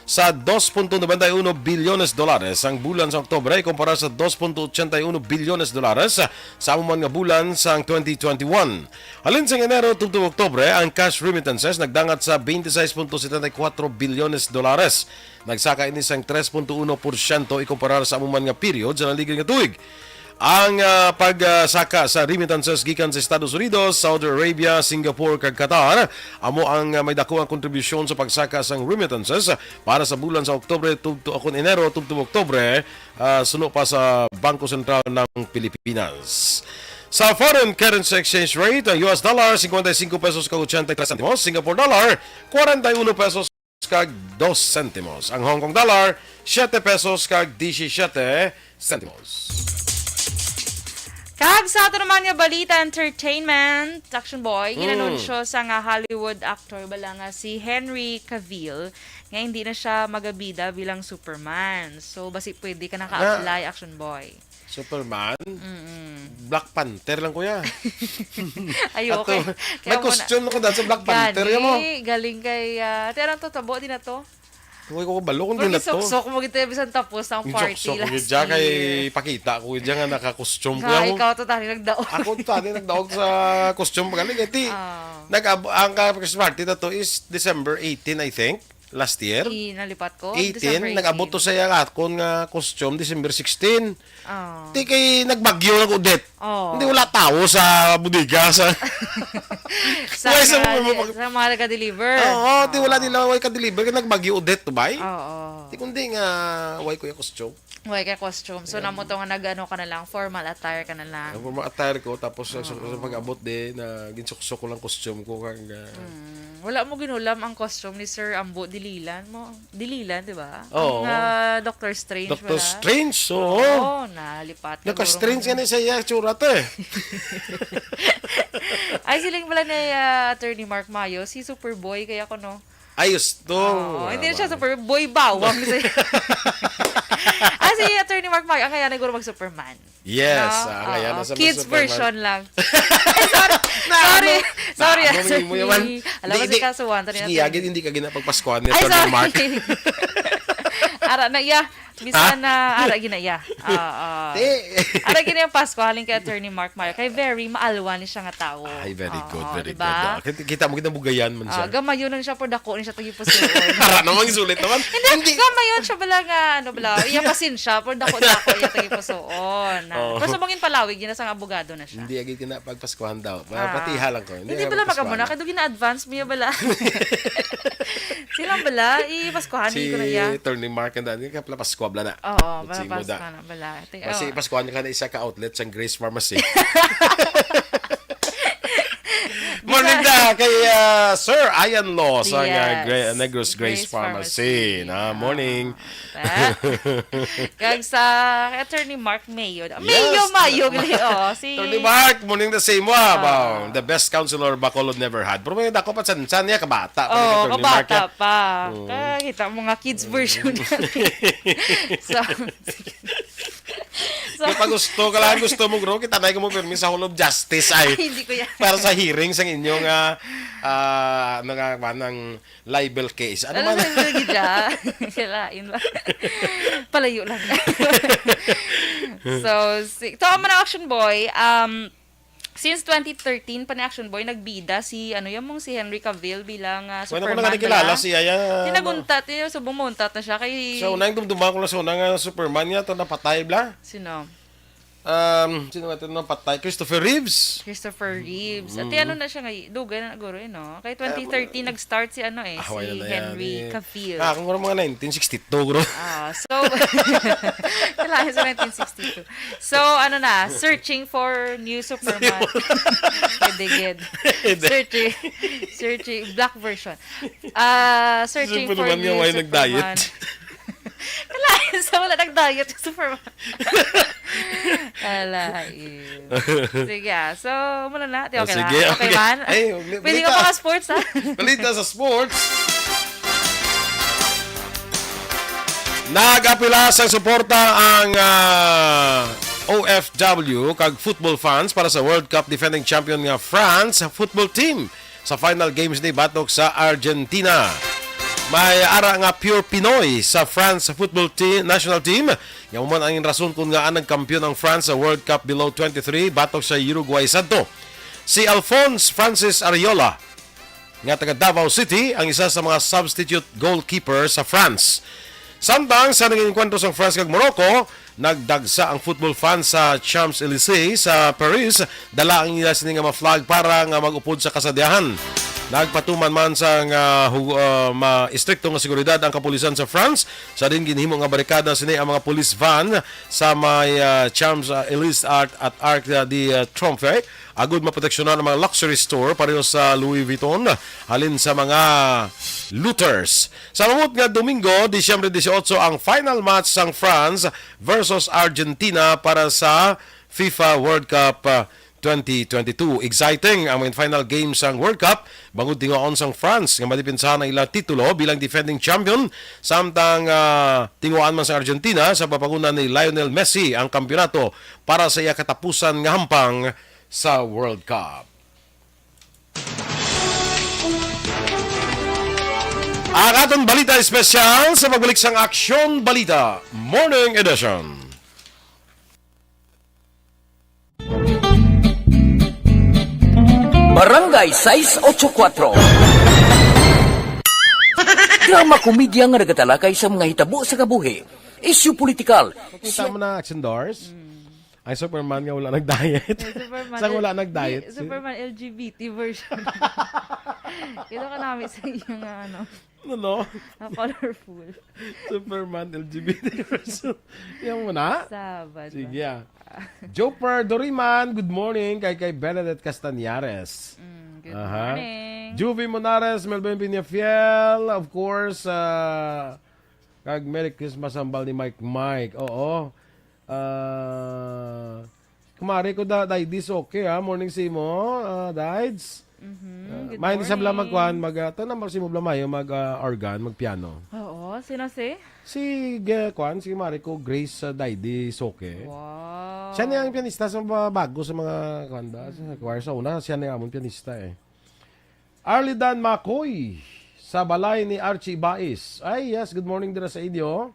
sa dos punto nobenta y uno bilyones dolares ang bulan sa Oktubre kumpara sa dos punto ochenta y uno bilyones dolares sa amo man nga bulan sang twenty twenty-one. Halin sang Enero tubtob Oktubre, ang cash remittances nagdangat sa twenty-six punto setenta y cuatro bilyones dolares. Nagsaka ini sang tres punto uno porsyento ikumparar sa amo man nga period sa naligad nga tuig. Ang, ah, pagsaka sa remittances gikan sa Estados Unidos, Saudi Arabia, Singapore, kag Qatar amo ang, ah, may dako nga kontribusyon sa pagsaka sang remittances para sa bulan sa Oktubre tubto-, akon Enero tubtob Oktubre, ah, suno pa sa Bangko Sentral ng Pilipinas. Sa foreign currency exchange rate, ang U S dollar, cincuenta y cinco pesos kag ochenta y tres centimos, Singapore dollar, cuarenta y uno pesos kag dos sentimos. Ang Hong Kong dollar, siete pesos kag disisiete sentimos. Kag sa ato naman nga balita, entertainment, Action Boy, Mm. ginanunsyo sa nga Hollywood actor bala nga si Henry Cavill nga hindi na siya magabida bilang Superman. So, basi pwede ka naka-apply, Ah. Action Boy. Superman? Mm-mm. Black Panther lang, kuya. Ayo, Ato, okay. may Kaya mo na question ako dahil sa Black Panther, Gani, yan mo. galing kay, ah, ate, anong to? Tabo din na to? Uy, ko kabalo kung Pero di na to. Gisuksok mo gid, bisan tapos ang party Gisuksok ko last gid dyan kay year. Pakita ko gid dyan nga naka-costume ko Nga, lang. Ikaw to, tani nagdaog. Ako to, tani nagdaog sa costume. Pagkaling, eh, ti, Ah. nag-ab-, ang ka-, Christmas party na to is December eighteen, I think, last year. Di nalipat ko, eighteen, December nag-abot to eighteen. Sa iya akon nga costume, December sixteen. Oh. Ti kay nagbagyo lang, Odette. Oh. Hindi, wala tao sa bodega, sa Sa Wala sa mga mga pag- sa mga nag-deliver. Oo, ti wala Oh. nila, wala ka-deliver, kay nagbagyo, Odette, to bay. Oo. Ti kundi nga, why ko yung costume? Why ka costume? So, Ayan. Namo to nga nag-ano ka na lang, formal attire ka na lang. Ang formal attire ko, tapos sa, sa, sa Oo. Pag-abot din, na ginsuksok ko lang costume ko, kag, ah, Mm. Wala mo ginulam ang costume ni Sir Ambo Dililan mo. Dililan, di ba? Oo. Ang, ah, Doctor Strange Doctor pala. Strange, oo. Oo, nalipat ka Naka-strange siguro nga na sa iya, tsura to eh. Ay, siling pala ni, ah, Attorney Mark Mayo, si Superboy, kaya ko, no? Ayos to. Oo, hindi na siya Superboy, bawang siya. Ah, si Attorney Mark Mayo, ang kaya na siguro mag-Superman. Yes, No? ah, ngayon, Oo. Nasa Kids Superman. Version lang. Ay, sorry. Na, Sorry. ano, Sorry, ano, sorry. Mo yaman. Alam Di, ko si di. Kasuan, Tony Sige, Anthony. Agad, hindi ka ginapagpaskuhan ni Ay, Attorney sorry. Mark. Ara na iya. Bisan Ha? na ara gina iya. Oo. Di. Ara gina yung Pasko, halin kay Attorney Mark Mayo. Kay very maalwan ni siya nga tao. Ay, very Oo, good, very diba? Good. Ah, kita, kita mo, kita bugayan man Ah, siya. Gamayon lang siya, pero dako ni siya tagipusoon. Ara namang sulit naman. Hindi, Hindi. Gamayon siya bala nga, ano bala, iya pasensya, pero dako-dako iya tagipusoon. Ah, Oo. Pero sa bangin palawig, yun na sa abogado na siya. Hindi, agad ka na pagpaskuhan daw. Ah. Patiha lang ko. Hindi Hindi nga pala pagpaskuhan. Magamuna, kaya doon gina-advance mo yung bala. Silang bala, ipaskuhan Si ko na iya. Attorney Mark and Daniel, kaya pala Pasko bala na. Oo, Kung pala sino Pasko da. Na bala. Te-, Kasi oh. Paskuhan ka na isa ka outlet sa Grace Pharmacy. Morning Bisa- da kay, ah, Sir Ian Law sa, ah, Yes. Gra-, Negros Grace Grace Pharmacy. Pharmacy. Na, morning. Ah. Kag sa kay Attorney Mark Mayo. Yes. Mayo, Mayo, gali, oh, si Attorney Mark, morning the same wa. Ah. Ba, the best counselor Bacolod never had. Pero may dako pa san, san niya kabata pa ni Oh, Attorney Mark, kabata eh. pa. Mm. Kaya kita mo nga kids version natin. So, So, May pagusto ka lang, gusto mo, bro. Kita na mo permi sa Hall of Justice ay Ay, hindi ko yan. Para sa hearing sang inyong, ah, ah, ano nga, kuwan, ang libel case. Ano Ano man? Libel gid siya? Kalain ba? Palayo lang. So, si, to, ang mga Action Boy, um, since twenty thirteen pa ni Action Boy, nagbida si, ano, yung mong si Henry Cavill bilang, ah, Wala ko Superman na kinikilala bala. Siya, yan, ano. Tinaguntat, yun, subong mauntat na siya kay Sa unang dumduman ko lang sa unang, ah, Superman niya, to napatay, bla? Sino? Um, sino ba ito napatay? Christopher Reeves? Christopher Reeves. At Mm. ano na siya ngay-, dugay na guro, eh, no? Kay twenty thirteen, Eh, nag-start si, ano, eh, ah, si wala na yan, Henry eh. Cavill. Ah, kung mga nineteen sixty-two, bro. Ah, so, kailangan sa nineteen sixty-two. So, ano na, searching for new Superman. Pwede, gid. Hindi. Searching, searching, black version. Ah, searching for Superman nga, new why Superman. Nag-diet? Kalain sa wala nag-diet sa Superman. Ala, eh. Sige, ah. So, muna na. Di, Ah, okay sige, lang. Okay okay. Man? Ay, uli-, Pwede ka balita. Mga sports, ah. Balita sa sports. Nag-apila sa suporta ang, ah, O F W kag football fans para sa World Cup defending champion nga France football team sa final games ni batok sa Argentina. May ara nga pure Pinoy sa France football team, national team. Nga mo man ang rason kung ngaa nagkampiyon ang France sa World Cup below twenty-three batok sa Uruguay sadto. Si Alphonse Francis Ariola, nga taga Davao City, ang isa sa mga substitute goalkeeper sa France. Samtang sa naging enkwentro sa France kag Morocco, nagdagsa ang football fans sa Champs-Élysées sa Paris. Dala ang ila sini nga mga flag para nga mag-upod sa kasadyahan. Nagpatuman man sa nga hu-, ah, ma-, istrikto nga seguridad ang kapulisan sa France. Sa din ginhimo nga barikada sini ang mga police van sa may, ah, Champs-Élysées at, at Arc de, ah, Triomphe. Agud maproteksyonan ang mga luxury store pareho sa Louis Vuitton halin sa mga looters. Sa maabot nga Domingo, Disyembre dieciocho, ang final match sang France versus Argentina para sa FIFA World Cup, ah, twenty twenty-two. Exciting ang mga final game sang World Cup bangod tinguhaon sang France nga madipensahan ang ilang titulo bilang defending champion, samtang, ah, tinguhaan man sa Argentina sa pagpanguna ni Lionel Messi ang kampiyonato para sa iya katapusan nga hampang sa World Cup. Ang aton balita espesyal sa pagbalik sang Aksyon Balita Morning Edition. Barangay sais ocho kuatro. Drama komedya nga nagatalakay sa mga hitabo sa kabuhi, isyu politikal. Kita mo na, Action Doors? Ay, Superman nga wala nag-diet. Sa wala nag-diet. Superman L G B T version. Kita ka namin sa iya nga ano, Ano, no? na colorful. Superman L G B T version. Yan mo na? Sabad. Sige, ah. Joper Doriman, good morning. Kay, kay Bernadette Castañares. Mm, good Aha. Morning. Juvie Monares, Melvin Peñafiel, of course, ah, kag Merry Christmas hambal ni Mike Mike. Oo. Ah, kumari ko da, Daids, okay ha. Morning sa imo, ah, Daids. Mhm, Ah, good may hindi sa bla morning. magkuhan, mag, ah, to na, si mo bla mayo, mag, ah, organ, mag piano. Oo, sino si? Si, uh, kuan, si Mariko Grace, uh, Daidi Soke. Wow. Siya niya ang pianista sa mga bago sa mga, kuan ba, sa choir. Sa una, siya niya amon pianista eh. Arlidan Macoy, sa balay ni Archie Bais. Ay, yes, good morning dira sa inyo.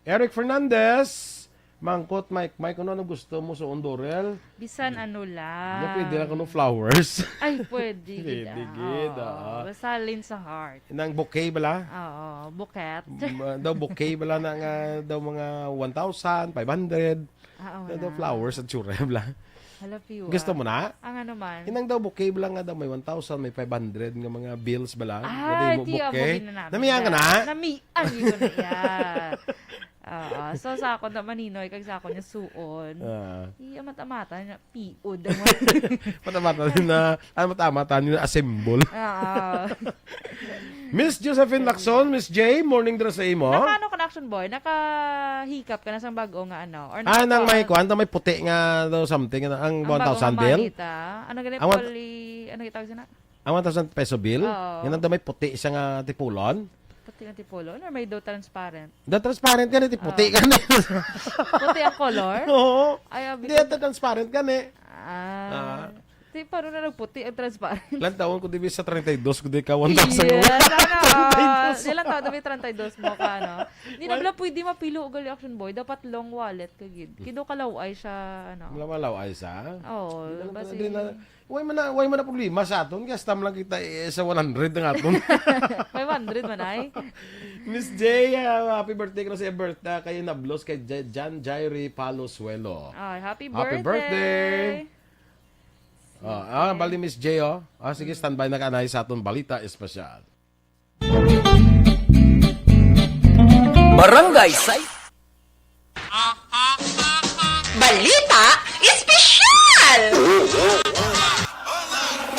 Eric Fernandez, mangkot, Mike, Mike, ano, ano gusto mo sa Ondorel? Bisan ano lang. Nga pwede lang kuno flowers. Ay, pwede. Pwede gid, ah. gid, Oo, ah. Basta lean sa heart. Nang bouquet bala? Oo, buket. Ma- daw bouquet bala na nga daw mga one thousand five hundred. Ah, oo Na daw na. Flowers at sure bala. Hala, piwa. Gusto mo na? Ang ano man. Inang daw bouquet bala nga daw may one thousand, may five hundred nga mga bills bala. Ah, Pwede mo di amo bouquet. ginanamit Namiya ka na? Namian yun na iya. Oo. So, sa ako na maninoy, kag sa ako niya suon. Ah. Iya mata-mata niya, piod ang mga. Mata-mata din na, ano, mata-mata din na assemble. Oo. Miss Josephine Lacson, Miss J, morning dira sa imo. Nakaano ka na, Action Boy? Nakahikap ka na sa bago nga ano? Or Ah, nang nakapa- may kwan, may puti nga daw something, ang Ang bago one thousand nga bill. Malita. Ano gani Ang one- poli, ano gitawag sina? Ang one thousand peso bill, Oo. yan ang daw may puti siya nga tipulon. Puti nga tipulon or may daw transparent? The transparent gani, ti puti Ah. gani. Puti ang color? Oo. Ay, abi Hindi, ko. Ito transparent gani. Ah. Ah. Di, paano na nagputi ang transparent? Lantawon ko dibi sa treinta y dos, kundi ka one thousand. Yes, sana all. treinta y dos. Di lang tao, dapat treinta y dos mo ka, no? Hindi na bala pwede mapilo og gali, Action Boy. Dapat long wallet ka gid. Kido kalaway siya, ano. Wala malaw ay sa? Oo, Hindi na lang basi- pala, hindi na, why man na, why man na problema sa aton? Kaya stam lang kita eh, sa one hundred ng aton. Five hundred man ay. Miss J, ah, happy birthday ko sa birthday kay Nablos, kay J- Jan Jairi Palosuelo. Ay, happy, Happy birthday. Ah, ah, bali Miss J, oh. Ah, sige, standby na ka na sa aton balita espesyal. Barangay Sai. Balita Espesyal!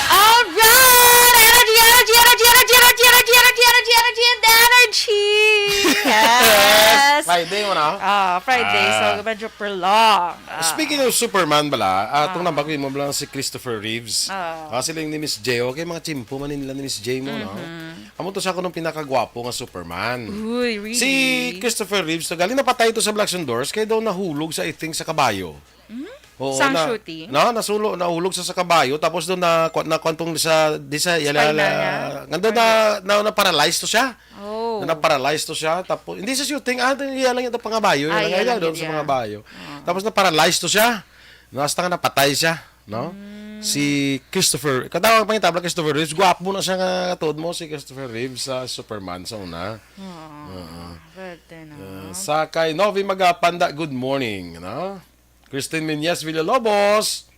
Alright! Energy, energy, energy, energy, energy, energy, energy, energy, energy, and energy! Yes! Friday mo na? Ah, Friday, Ah. So medyo prolong. Ah. Speaking of Superman bala, ah, itong nambag mo lang si Christopher Reeves. Ah. Ah, sila ni Miss J, okay, mga chimpo man nila ni Miss J mo, no? Amo to siya ko nung pinakagwapo nga Superman. Uy, really? Si Christopher Reeves, to galing napatay to sa Black Doors, kaya daw nahulog sa, I think, sa kabayo. Oo, Sang na, shooting? Na, nasulo, nahulog sa, sa kabayo, tapos doon na, na, na, sa, di sa, yala, Spinal niya? Nga doon na, na, na-paralyze to siya. Oh. Na, na-paralyze to siya, tapos, hindi sa shooting, ah, iya lang ito pangabayo, Ah, iya lang, iya iya lang doon yun, sa iya. pangabayo. Tapos na-paralyze to siya. No, hasta nga napatay siya, no? Si Christopher, katawag pang itabla Christopher Reeves, gwapo na siya nga katod mo, si Christopher Reeves sa Superman sa una. Oo. Pwede na. Uh, sa kay Novi Magapanda, good morning, no? Christine Menyes Villalobos.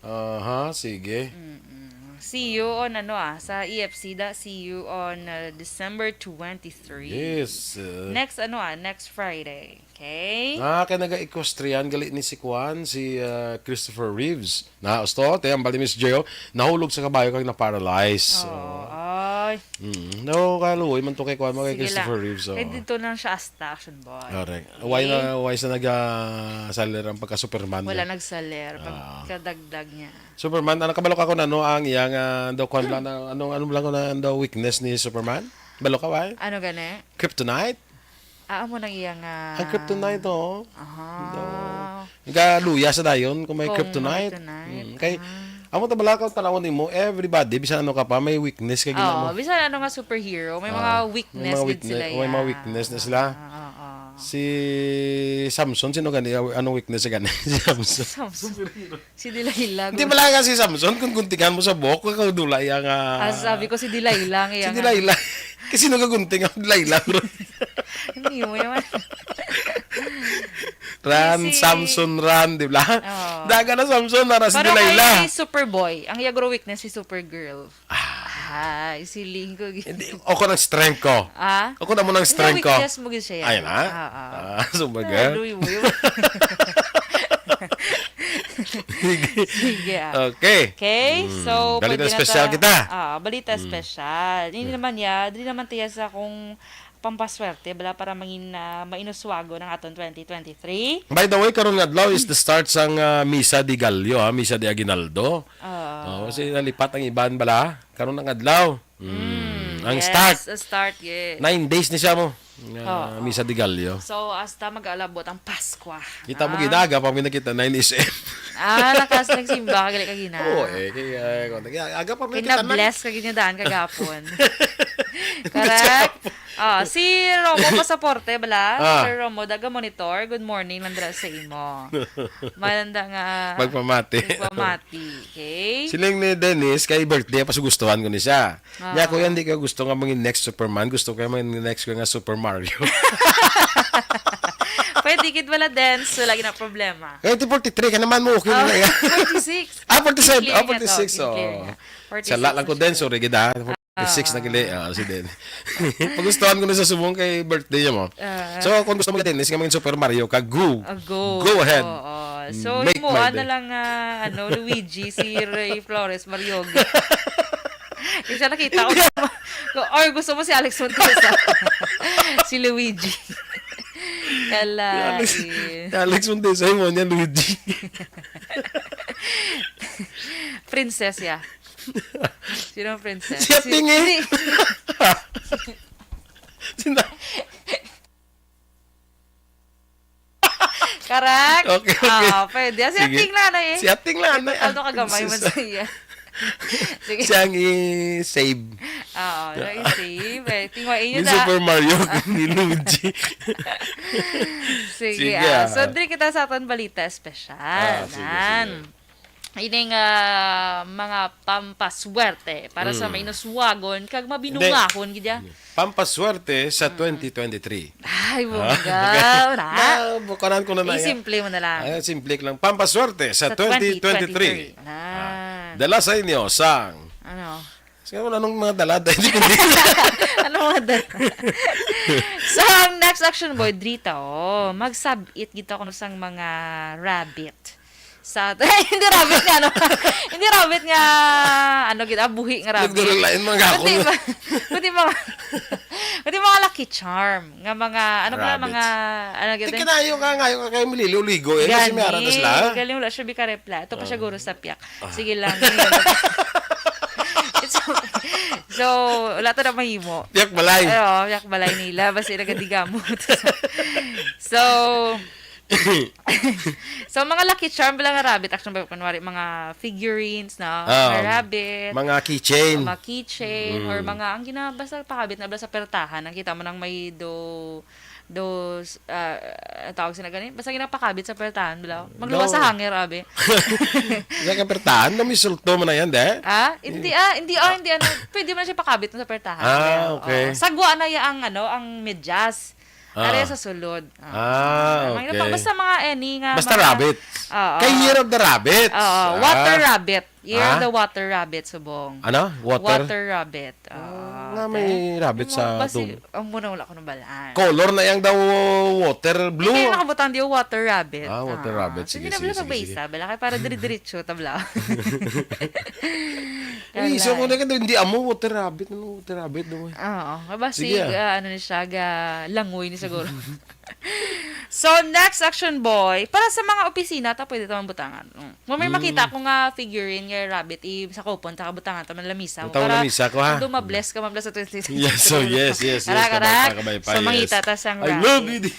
Aha, sige. See you on ano ah, sa E F C da. See you on uh, December twenty-three. Yes. uh, Next ano ah, next Friday. Okay? Ah, kay naga-equestrian gali ni si Kwan, si uh, Christopher Reeves. Na, usto, te, ang bali Miss J, oh, nahulog sa kabayo kag na-paralyze. Oh, ay. Mm. No, kaluoy man to kay Kwan, mga kay Sige Christopher lang. Reeves. Oh. Kaya dito lang siya asta, Action Boy. Correct. Why na, why sa nag-salir ang pagka-Superman? Wala niya? Nagsaler, Ah. pagkadagdag niya. Superman, ano, kabalo ka kung ano ang iyang, ah, daw, kwan lang, na, anong, anong lang na daw weakness ni Superman? Balo ka, why? Ano gani? Kryptonite? Ah, amo nang iyang ah, Ang kryptonite, oh. Aha. Galuya sa dayon kung may Kung kryptonite. may kryptonite, Mm, kay, ah. Amo ta bala ka, tan-awon nimo, everybody, bisan ano ka pa, may weakness kay gina-, Oo, mo. Bisan ano nga superhero, may mga Ah, may weakness mga gid sila, weakne-, may mga iya. Weakness na sila. Ah, oo. Si Samson, sino gani? Anong weakness gani? Si Samson. Samson. Si Delilah. Hindi bala nga si Samson, kung guntingan mo sa buhok, kakadula iya nga Ah, sabi ko, si Delilah ang iya Si nga. Delilah. Kasi nagagunting ang Delilah, bro. Hindi mo naman. Ran, Si Samson, ran, di ba? Oo. Daga na Samson, nara si Pero Delilah. Kay Superboy, ang iya guro weakness si Supergirl. Ah. Ay, siling ko. Hindi, ako ng strength ko. Ah? Ako na mo ng Hindi, strength ko. Weakness mo gid siya. Ay, na? Oo. Ah, so baga? Ano mo yun? Sige, ah. Okay. Okay, Mm, so, balita pwede na special ta-, kita. Ah, balita Mm. special. Hindi Mm. naman ya, dili naman tiya sa kung pampaswerte, bala para mangin-, ah, mainuswago ng aton twenty twenty-three. By the way, karon nga adlaw is the start sang, ah, Misa de Gallo, ha? Misa de Aguinaldo. Ah. Oo, kasi nalipat ang iban bala. Karon ang adlaw. Mm. Mm, Ang yes, start. Ang start, yes. Nine days ni siya mo. Ah, Oo. Misa de Gallo. So, hasta mag-alabot ang Paskwa. Kita mo, Ah. ginaga pa, may nakita, nine A M. Ah, nakas-, nagsimba ka gali kagina. Oo, eh, kay, ah, kung nag-, aga pa, may Kay kita na. Na-bless ka gid nga daan kagapon. Correct? Kagapon. Ah, si Romo Pasaporte, bala? Ah. Sir Romo, daga monitor. Good morning, nandra sa imo. Malanda nga Magpamati. Magpamati, okay? Siling ni Dennis, kay birthday, pasugustuhan ko ni siya. Ah. Nya, kuya, hindi ko gusto nga mangin next Superman. Gusto ko mangin next ko nga Super Mario. Pwede gid wala dance, wala gid na problema. Eh, di forty-three ka naman mo, okay na Oh, yan. forty-six. Ah, forty-seven. I-clear Ah, niya to, forty-six, i-clear oh. Niya. Sala lang ko Forty-six din, na siya. Sorry gid, ah. Forty-six na Ah. gili, ah, si Den. Pagustuhan ko na sa subong kay birthday niya mo. Ah. So, kung gusto mo ka, Dennis, nga mangin Super Mario ka, go. Ah, go. Go ahead. Oo. So, Make himuan my na day. lang, ah, ano, Luigi, si Ray Flores Mariogi. Yung siya nakita ko, Hindi. Or gusto mo si Alex Montesa? Si Luigi. Si Alex, Kalain. Si Alex Montesa, yun mo niya, Luigi. Princess, yeah. Sino ang princess? Si Ating eh. Si, Sina- Correct? Okay, okay. Ah, pwede. Si Sige. Ating lang na eh. Si Ating lang na eh. Ano ka gamay mo Princess. sa iya? Sige. Siya ang i-save. Oo, na i-save. Eh, tingwa inyo Ni na. Super Mario, Ah. ni Luigi. Sige, Sige, ah. ah. So, diri kita sa aton balita espesyal. Ah, sige, Nan. sige. Ining, ah, mga pampaswerte para sa Mm. mainuswagon kag mabinungahon gid, ah. Hindi. Pampaswerte sa Mm. twenty twenty-three. Ay, Ah, bongga, okay. wala. Na, bukanan ko na na yan. Isimple mo na lang. Ah, simple lang. Pampaswerte sa Sa twenty twenty-three. twenty twenty-three. Ah. Ah. Dala sa inyo sang Ano? Sige, wala nung mga dala, dahil hindi ko din. Ano mga dala? So, ang next action boy, Drita, oh, magsabit gid ako sang mga rabbit. Sa, hindi rabbit nga, ano? Hindi rabbit nga, ano gid, ah, buhi nga rabbit. Nagdurulain mga gahapon. Kundi ma-, kundi mga, kundi mga Lucky Charm nga mga, ano pala, Rabbits. mga, ano gid, Di eh? Kinayo ka, ngayo ka kayo maliliw-ligo, eh. Nasi Gani, may ara na sila. Galing wala siya bikarepla. Ito pa siya Ah. guro sa piyak. Ah. Sige lang. It's okay. So, wala to na mahimo. Piyak balay. Ay, oo, piyak balay nila. Basta nagadigamot. So, So, mga Lucky Charm, bala nga rabbit, action ba, kunwari, mga figurines, no? Um, Mga rabbit, mga keychain. Mga keychain, Mm. or mga, ang gina-, basta pakabit na, bala sa pertahan, ang kita mo nang may do, do, ah, ang tawag sila gani? Basta ginapakabit sa pertahan, bala. Magluwas Do. sa hanger, abi. Sa kapertahan, na may sulto mo na yan, de? Ah, hindi, ah, hindi, ah, hindi, ano, pwede mo na siya pakabit sa pertahan. Ah, Kaya, okay. oo. Sagwa na ya ang, ano, ang medyas. Ah. Are sa sulod. Ah. Ah, Mga okay. basta mga any nga Basta mga rabbit. Oo. Kay Year of the Rabbit. Oo, Ah. water rabbit. Year of Ah? the water rabbit, subong. Ano? Water? Water rabbit. Oo, Ah, nga te. may rabbit Yung sa mga basi-, tum- ang muna wala ko nang balaan. Color na yang daw water blue. Hindi kayo nakabutang di water rabbit. Ah, water Ah. rabbit. Sige, Sige, na sige, pala sige, pag may sige. isa, bala kayo para dire-diretso, tabla. Uy, isa ko Kalay. na ka, hindi amo water rabbit. Ano water rabbit daw, eh? Oo, basi, Sige, ah. ah, ano ni siya, ga langoy ni siguro. So, next action, boy. Para sa mga opisina, ta pwede ta man butangan. Mm. Kung may Mm. makita ko nga figurine nga rabbit, i-, sa kupon, ta butangan ta man lamisa mo. Butang Para lamisa ko, ha? Kung mabless ka, mabless sa twenty twenty-six. Yes, so yes, yes, yes. Kara, Kabay kara. pa, kabay pa, So, yes. mangita ta sang I rabbit. love you, di-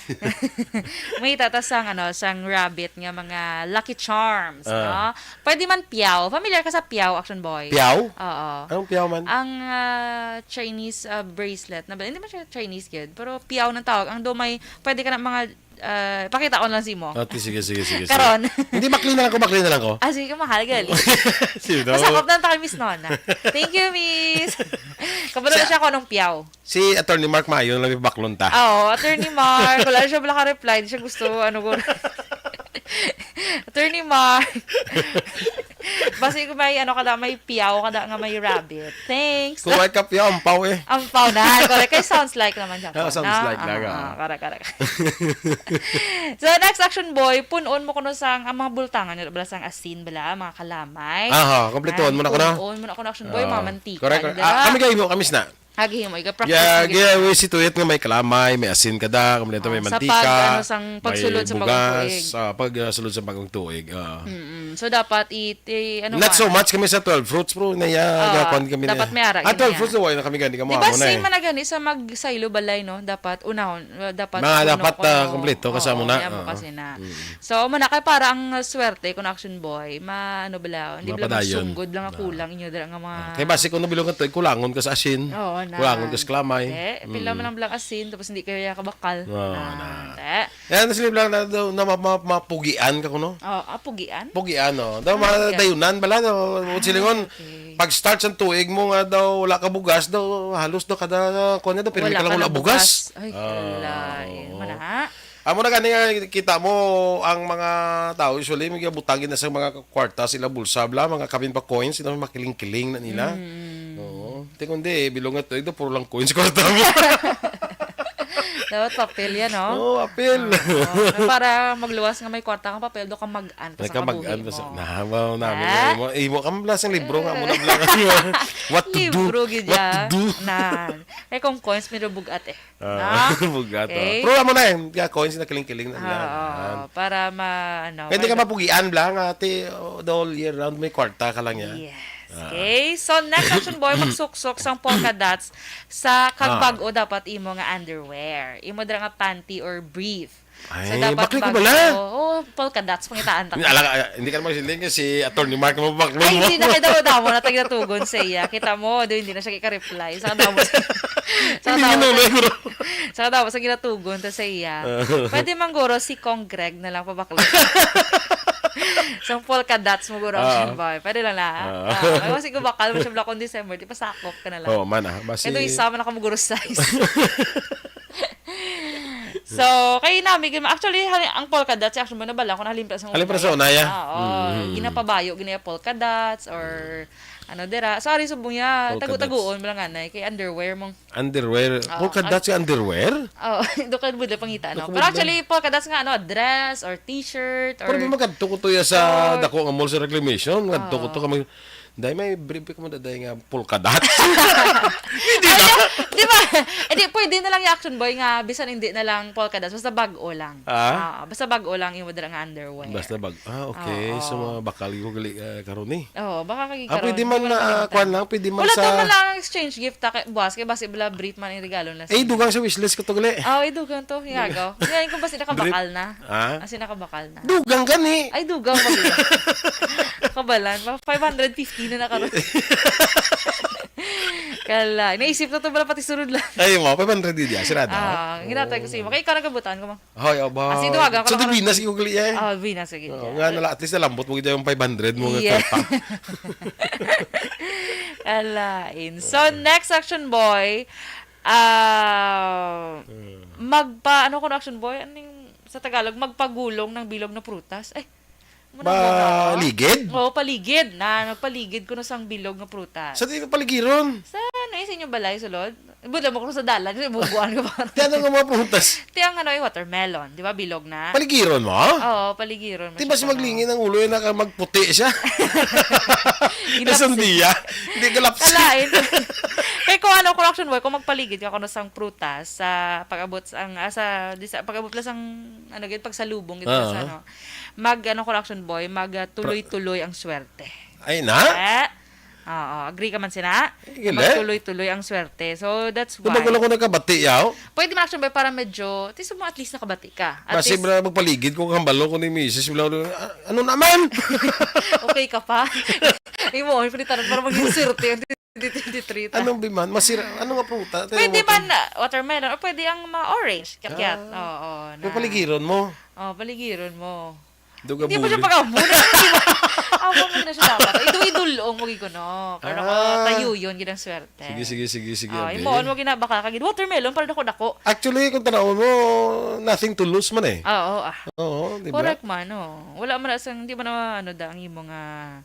Mangita ta sang, ano, sang rabbit nga mga Lucky Charms, Ah. no? Pwede man piaw. Familiar ka sa piaw, action, boy? Piaw? Oo. Anong piaw man? Ang, ah, Chinese, ah, bracelet na ba? Hindi man siya Chinese gyud, pero piaw nang tawag. Ang do may, pwede ka na mga, ah, pakita ko lang si mo. Ah, ti-, sige, sige, sige, sige. Karon. Hindi, bakli na lang ko, bakli na lang ko. Ah, sige, mahal, gali. Sino? Masakop na tayo, Miss Nona. Thank you, Miss. Kabalo Sa siya kung anong piaw. Si Attorney Mark Mayo na lang may baklon ta. Oo, Attorney Mark. Wala siya, wala ka reply. Di siya gusto, ano ko. Attorney Mark. Basi ko may, ano, kada may piaw, kada nga may rabbit. Thanks. Kung may kapiyaw, ampaw eh. Ampaw na. Correct. Kay sounds like naman siya. Ah, sounds No? like lang, Ah, ah. ah, correct, correct. So, next action, boy, punon mo kuno sang, ang mga bultangan, yun, bala sang asin, bala, mga kalamay. Aha, kompletuhan mo na kuno. Punon mo na kuno, action, boy, Ah, mga mantika. correct, correct. Dira. Ah, kami kayo mo, kamis na. Agi mo, iga-practice Yeah, mo gid. yeah, we see to it nga may kalamay, may asin kada, kompleto may Ah, sa mantika, pag, ano, sang may pagsulod sa bagong bugas, tuig. ah, pag, ah, sulod sa bagong tuig, ah. Mm-mm. So, dapat it, eh, ano Not man. so much kami sa twelve fruits, bro, na ya, Oo, gakuan kami dapat na. may ara Ah, gid twelve niya. fruits, wala na kami gani, kamo Di ba amo na same eh. man na gani sa magsaylo balay, no? Dapat unahon, uh, dapat Mga puno dapat, ko, ah, no? kompleto, Oo, kasama na. niya mo Oo. kasi na. Mm. So, amo na kay para ang swerte kun action boy, ma-, ano bala, hindi bala Mapadayon. masunggod lang nga Ah. kulang inyo dira nga mga Ah, kay basi kung nabilog ka to, kulangon ka sa asin. Oo, na. Kulangon ka sa klamay. Eh, pila Mm. man lang bala asin, tapos hindi kaya kabakal. Oo, Ah, na. te. Yan, sila lang na, na, na ma-, ma-, mapugian ka kuno. Oh, ah, pugian? Pugian, no? Daw Ah, yeah. madayunan bala, no? Ah, Silingon, okay. pag-start sa tuig mo nga daw wala ka bugas, daw halos daw kada, kuwan na daw, pirmi Wala ka lang ka wala na bugas. bugas. Ay, Ah, hala, eh, oo. mana? Amo na gani nga kita mo ang mga tao, usually, may butangin na sa mga kwarta sa ilang bulsa, bla, mga kapin pa coins, sila makiling-kiling na nila. Mm. Oo. Ti kundi, eh, bilog nga to, ito, puro lang coins, kwarta mo. Dapat papel yan, no? Oo, apil. Oo. Para magluwas nga may kwarta kang papel, do ka mag-an pa May sa kabag-an kabuhi pa sa, mo. na, wow, namin Ha? na, imo, imo, kamo bla sang libro nga, amo na bla. What to do? Libro, gid What to ya. do? Na. Eh, kung coins, may bugat eh. Ah, Na? bugat, oh. Okay. Pero amo na eh. Kaya coins na kiling-kiling na Ah, lang. oo. Yan. Para ma-, ano, Pwede ka para mapugian, bla, nga, ate, oh, the whole year round, may kwarta ka lang yan. Yes. Ah. Okay. So, next action, boy, magsuksok sang polka dots sa kag Ah. bag-o dapat imo nga underwear. Imo dira nga panty or brief. So, Ay, dapat bakli ko bag-o. bala. Oh, polka dots, pangitaan ta. Hindi, ala ka, hindi ka naman siling si Attorney Mark mo, bakli Ay, mo. hindi na kay damo-damo na tayo natugon sa iya. Kita mo, do, hindi na siya ka-reply. Sa damo. Sa Hindi damo. yun, eh, bro. Sa damo, sa ginatugon ta sa iya. Ah. Pwede man guro si Kong Greg na lang pabakla. Sa polka dots mo guro, Ah. boy. Pwede lang na. Ah. Ah, may mas igubakal mo siya bala kung December, di pa sakop ka na lang. Oo, man, ah. Basi Kaya doon isa man ako maguro size. So, kay nami, gid ma-, actually, hali-, ang polka dots, actually, mo nabala ko na halimpla sa Halimpla sa una, ya. Ah, oo. Mm. Ginapabayo, gina polka dots, or ano dira. So, ari subong niya, Polka tago-tagoon dots. mo lang anay, kay underwear mong Underwear? Oo, Polka ang dots yung underwear? Oo, do ka budla pangita, no? Doon ka Pero budla. actually, polka dots nga, ano, dress or t-shirt or Pero di magadto ko to ya sa Short. dako nga mall sa reclamation. Magadto ko to Oo. ka mag-, dahil may brief ko mo, dahil nga polka dots. Hindi Ay, na. di, di ba? Eh, di, pwede na lang yung action boy nga, bisan hindi na lang polka dots, basta bag-o lang. Ah? Ah, basta bag-o lang yung madala nga underwear. Basta bag-, ah, okay. Oo. So, mga bakal yung gali, ah, karon eh. Oo, baka kagi Ah, karon. pwede man Hindi mo na, na ah, kalimutan. kwan lang, pwede man Wala sa to man lang exchange gift, ta, kay, buwas, kay basi bala brief man yung regalo na Eh, sa dugang sa wishlist ko to gali. Ah, ay, dugang to, hiyagaw. Yan, kung basi nakabakal Brief. na. Ah? As in, nakabakal na. Dugang gani. Ay, dugang ba sila? Kabalan, pa five hundred fifty na na karon. Kala, naisip na to, bala pati sunod lang. Ay, mo, five hundred di, ah, sirada. Ah, ginatay ko sa imo. Kaya ikaw nagabutan ko, ma. Hoy, aba. As in, duwagan ko So, lang di karon. Binas yung gali eh. Oh, Binas, sige. Oo, nga nala, at least nalambot mo gid yung five hundred mo nga Yeah. kwarta. Alain. So, next action boy, ah, Hmm. magpa, ano ko na action boy? Ano yung, sa Tagalog, magpagulong ng bilog na prutas? Eh, muna ba na ako? Paligid? Oo, paligid. Na, nagpaligid ko na sang bilog na prutas. Sa di paligiron? Sa, ano yung sa inyong balay, sulod? Buda mo ko sa dalan, kasi bubuan ko pa. Ti ano nga mga prutas? Ti ang ano, yung watermelon, di ba, bilog na? Paligiron mo? Oo, paligiron mo Ti siya mas pa, no? maglingin ang ulo, eh, naka magputi siya. Ay, Ginapsi. sandiya. Hindi galapsi. Kalain. Kay kung ano, kung action boy, kung magpaligid ka kuno sang prutas sa pag-abot sang, ah, sa, di sa pag-abot lang sang, ano, gid, pagsalubong gid sa, Ah. ano, mag, ano, kung action boy, mag, ah, tuloy-tuloy ang swerte. Ay, na? Eh? Oo, agree ka man sina? Sige, le. Magtuloy-tuloy ang swerte. So, that's Di ba why. Gulang ko nagkabati, yaw? Pwede man action boy para medyo, at least mo at least nakabati ka. At Basi least bra magpaligid ko, hambalo ko ni misis, bla, bla, "Ah, ano naman?" Okay ka pa? Imo, ay, palitan para maging swerte ang twenty twenty-three ta. Anong biman? Masira, ano nga pruta? Tayo Pwede mo man, to. Ah, watermelon, o pwede ang mga orange, kiat-kiat. Ah. Oo, Yung na. Paligiron mo? Oh, paligiron mo. Duga Hindi mo siya bulig. Pag-amo. Amo mo na siya dapat. Idul-idulong mo gid kuno. Pero Ah. Tayo yun, gid ang swerte. Sige, sige, sige, sige, Oh, abi. Imo, mo ginabaka ka gid. Watermelon, para dako-dako. Actually, kung tanawon mo, nothing to lose man eh. Ah, oo, ah. Oo, di ba? Correct man, oh. Wala man na sang, di man na, ano da, ang imo nga,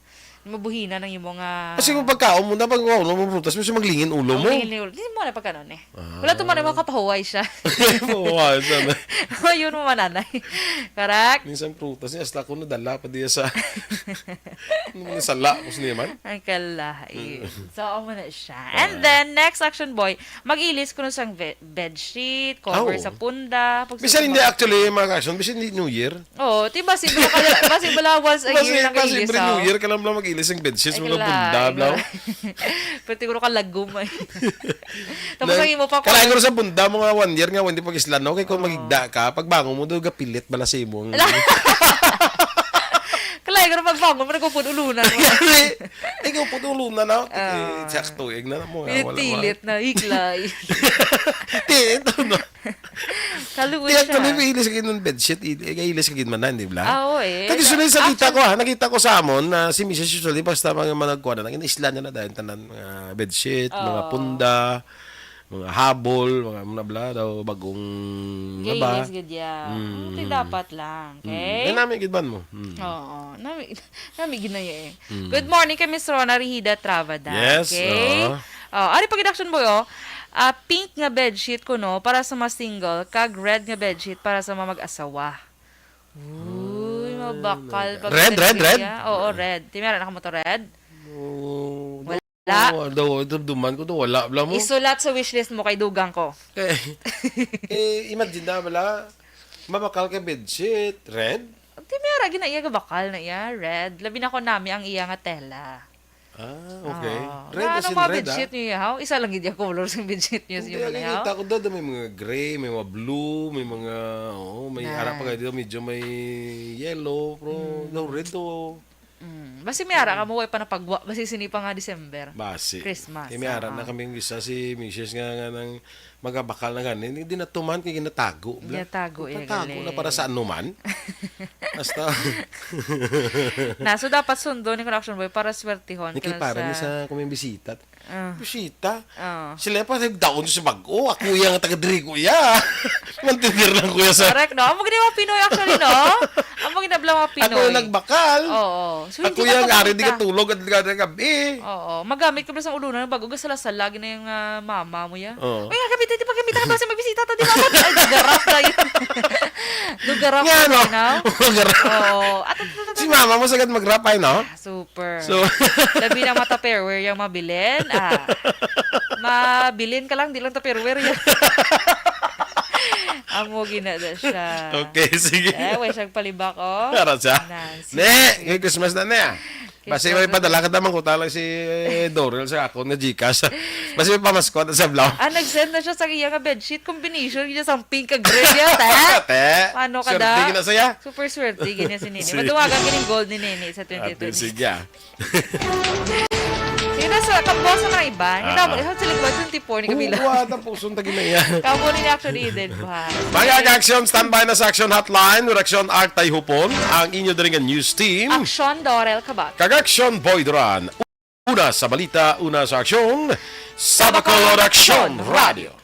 mabuhina ng imo nga Kasi kung pagkaon mo na, pag wala mo prutas, mas maglingin ulo mo. Maglingin ulo. Di mo na pagkanon eh. Ah. Wala to man, makapahuway siya. Mahuway siya na. Ayun mo, mananay. Correct? Minsan prutas niya, hasta ko nadala pa diya sa, ano man, sala ko sa niya man. Ang kalain. So, amo na siya. Ah. And then, next action, boy, mag-ilis ko na sang ve-, bedsheet, cover Oh. sa punda. Pag Bisan hindi, actually, mga action, bisan hindi New Year. Oo, ti, basi bala ka, basi bala once a Basi, year basi every nag-ilis, New oh. Year ka lang bala mag-ilis ang bedsheets, Ay, mga kala, bunda, ay, bla. Kala. Pero siguro ka lagom, ay. Tapos Nag-, ang imo pa, kalain ko sa bunda, mga one year nga, hindi pag-islan, no? Kay kung Oo. Magigda ka, pagbangon mo, doon gapilit bala sa imo. Kalain ko na pagbangon, pero kung pud ulunan mo. Ay, ikaw pud ulunan, no? Ah. Eh, sakto, ignan mo, ah, wala, wala. Pilit-pilit na, iklay. Ti, ito, no? Kaluoy Di, actually, siya. May ilis ka gid ng bedsheet, i-, i-, ilis ka gid man na, di ba? Ah, oo, eh. Kag usually, sa kita Actually ko, ha, nakita ko sa amon na si Missus usually, basta mga managkuha na, nag-isla niya na dahil tanan, mga bedsheet, mga Oo. Punda, mga habol, mga, mga bla, daw bagong Gay naba. Ilis gid, yeah. Mm. Ti dapat lang, Mm. okay? Eh, nami gid man mo. Mm. Oo. Nami, nami gid na, eh. Mm. Good morning kay Miss Rona Rihida Travada. Yes, Okay? Oo. Oh, ari pa gid action, boy, oh. Ah, pink nga bedsheet kuno para sa mga single, kag red nga bedsheet para sa mga mag-asawa. Uy, Ah, mabakal pag red, red, red? Niya. Oo, red. Ti, meron na kamo to red? Oo, Wala. Daw, daw, dumduman ko to, wala, bla mo. Isulat sa wishlist mo kay dugang ko. Eh, eh, imagine na, bala, mabakal ka bedsheet, red? Ti, meron, gina iya, gabakal na iya, red. Labi na ko nami ang iya nga tela. Ah, okay. Oo. Red Nga, as anong in mga red, bedsheet ah? Niyo, yaw? Isa lang gid yung color sa bedsheet niyo sa Hindi, inyo, ang yaw? Nakikita ko doon, may mga gray, may mga blue, may mga, oo, may ara pa Nice. Nga dito, medyo may yellow, pero Mm. No red to. Mm. Basi may ara ka Mm. mo, way pa napagwa, basi sini pa nga December. Basi. Christmas, Eh, may ara na oo. Kaming isa si Missus nga, nga nang Magabakal na gani, hindi na tuman kay ginatago, bla. Ginatago, eh, Ginatago na gali. Para sa anuman. Basta. Na, so dapat sundo ni Connection Boy para swertihon Ni kay ka para sa ni sa kung may bisita. Ah. Bisita? Ah. Sila pa nagdaon sa bag-o. Ako yang taga diri, kuya. Mantindir lang, kuya, sa Correct, no? Amo gani mga Pinoy, actually, no? Amo gani bala mga Pinoy. Ako yung nagbakal. Oo. So, Ako hindi yung na ari, di ka kami tulog at di ka gabi. Oo. Magamit ka ba sa ulunan ng bag-o? Gasala-sala, gina yung, ah, mama mo, ya. Oo. Uy, nga, gamitin, di ba gamitin ka ba sa may bisita ta, di ba? Ay, dugarap na yun. Dugarap Nga, na no? yun, no? Dugarap. Oo. At, at, at, at, Si mama mo sagad mag-rap, ay, no? Ah, super. So, Labi ng mga Tupperware yung mabilin. Ah, mabilin ka lang, di lang Tupperware yan. Amo gina na siya. Okay, sige. Eh, way siyang palibak, oh. Para siya. Nancy. Ne, kay Christmas na, ne. Basta may Christmas na. Padala ka naman ko talang si, eh, Dorel sa akon nga Gcash. Basta may pamasko na sa vlog. Ah, nag-send na siya sa iya nga bedsheet combination, niya sang pink kag red, ya, te? Te, Paano ka swerte da? Gina saya. Super swerte, gina si Nene. Si Maduwagan ka ning gold ni Nene sa Ate, twenty twenty. Sige, ah. Sige na, sa, kabuas na mga iba. Hindi Ah. dapat, isa sila ba, twenty-four ni Camila. Oo, ah, tapos, ang tagi na yan. Kamo ni actually, Eden, buhay. Mga ka-aksyon, standby na sa Action Hotline, with Action Art Tayhupon, ang inyo diri nga news team. Action Dorel Kabag. Kag Action Boy Duran. Una sa balita, una sa aksyon, Sabacol Action Radio.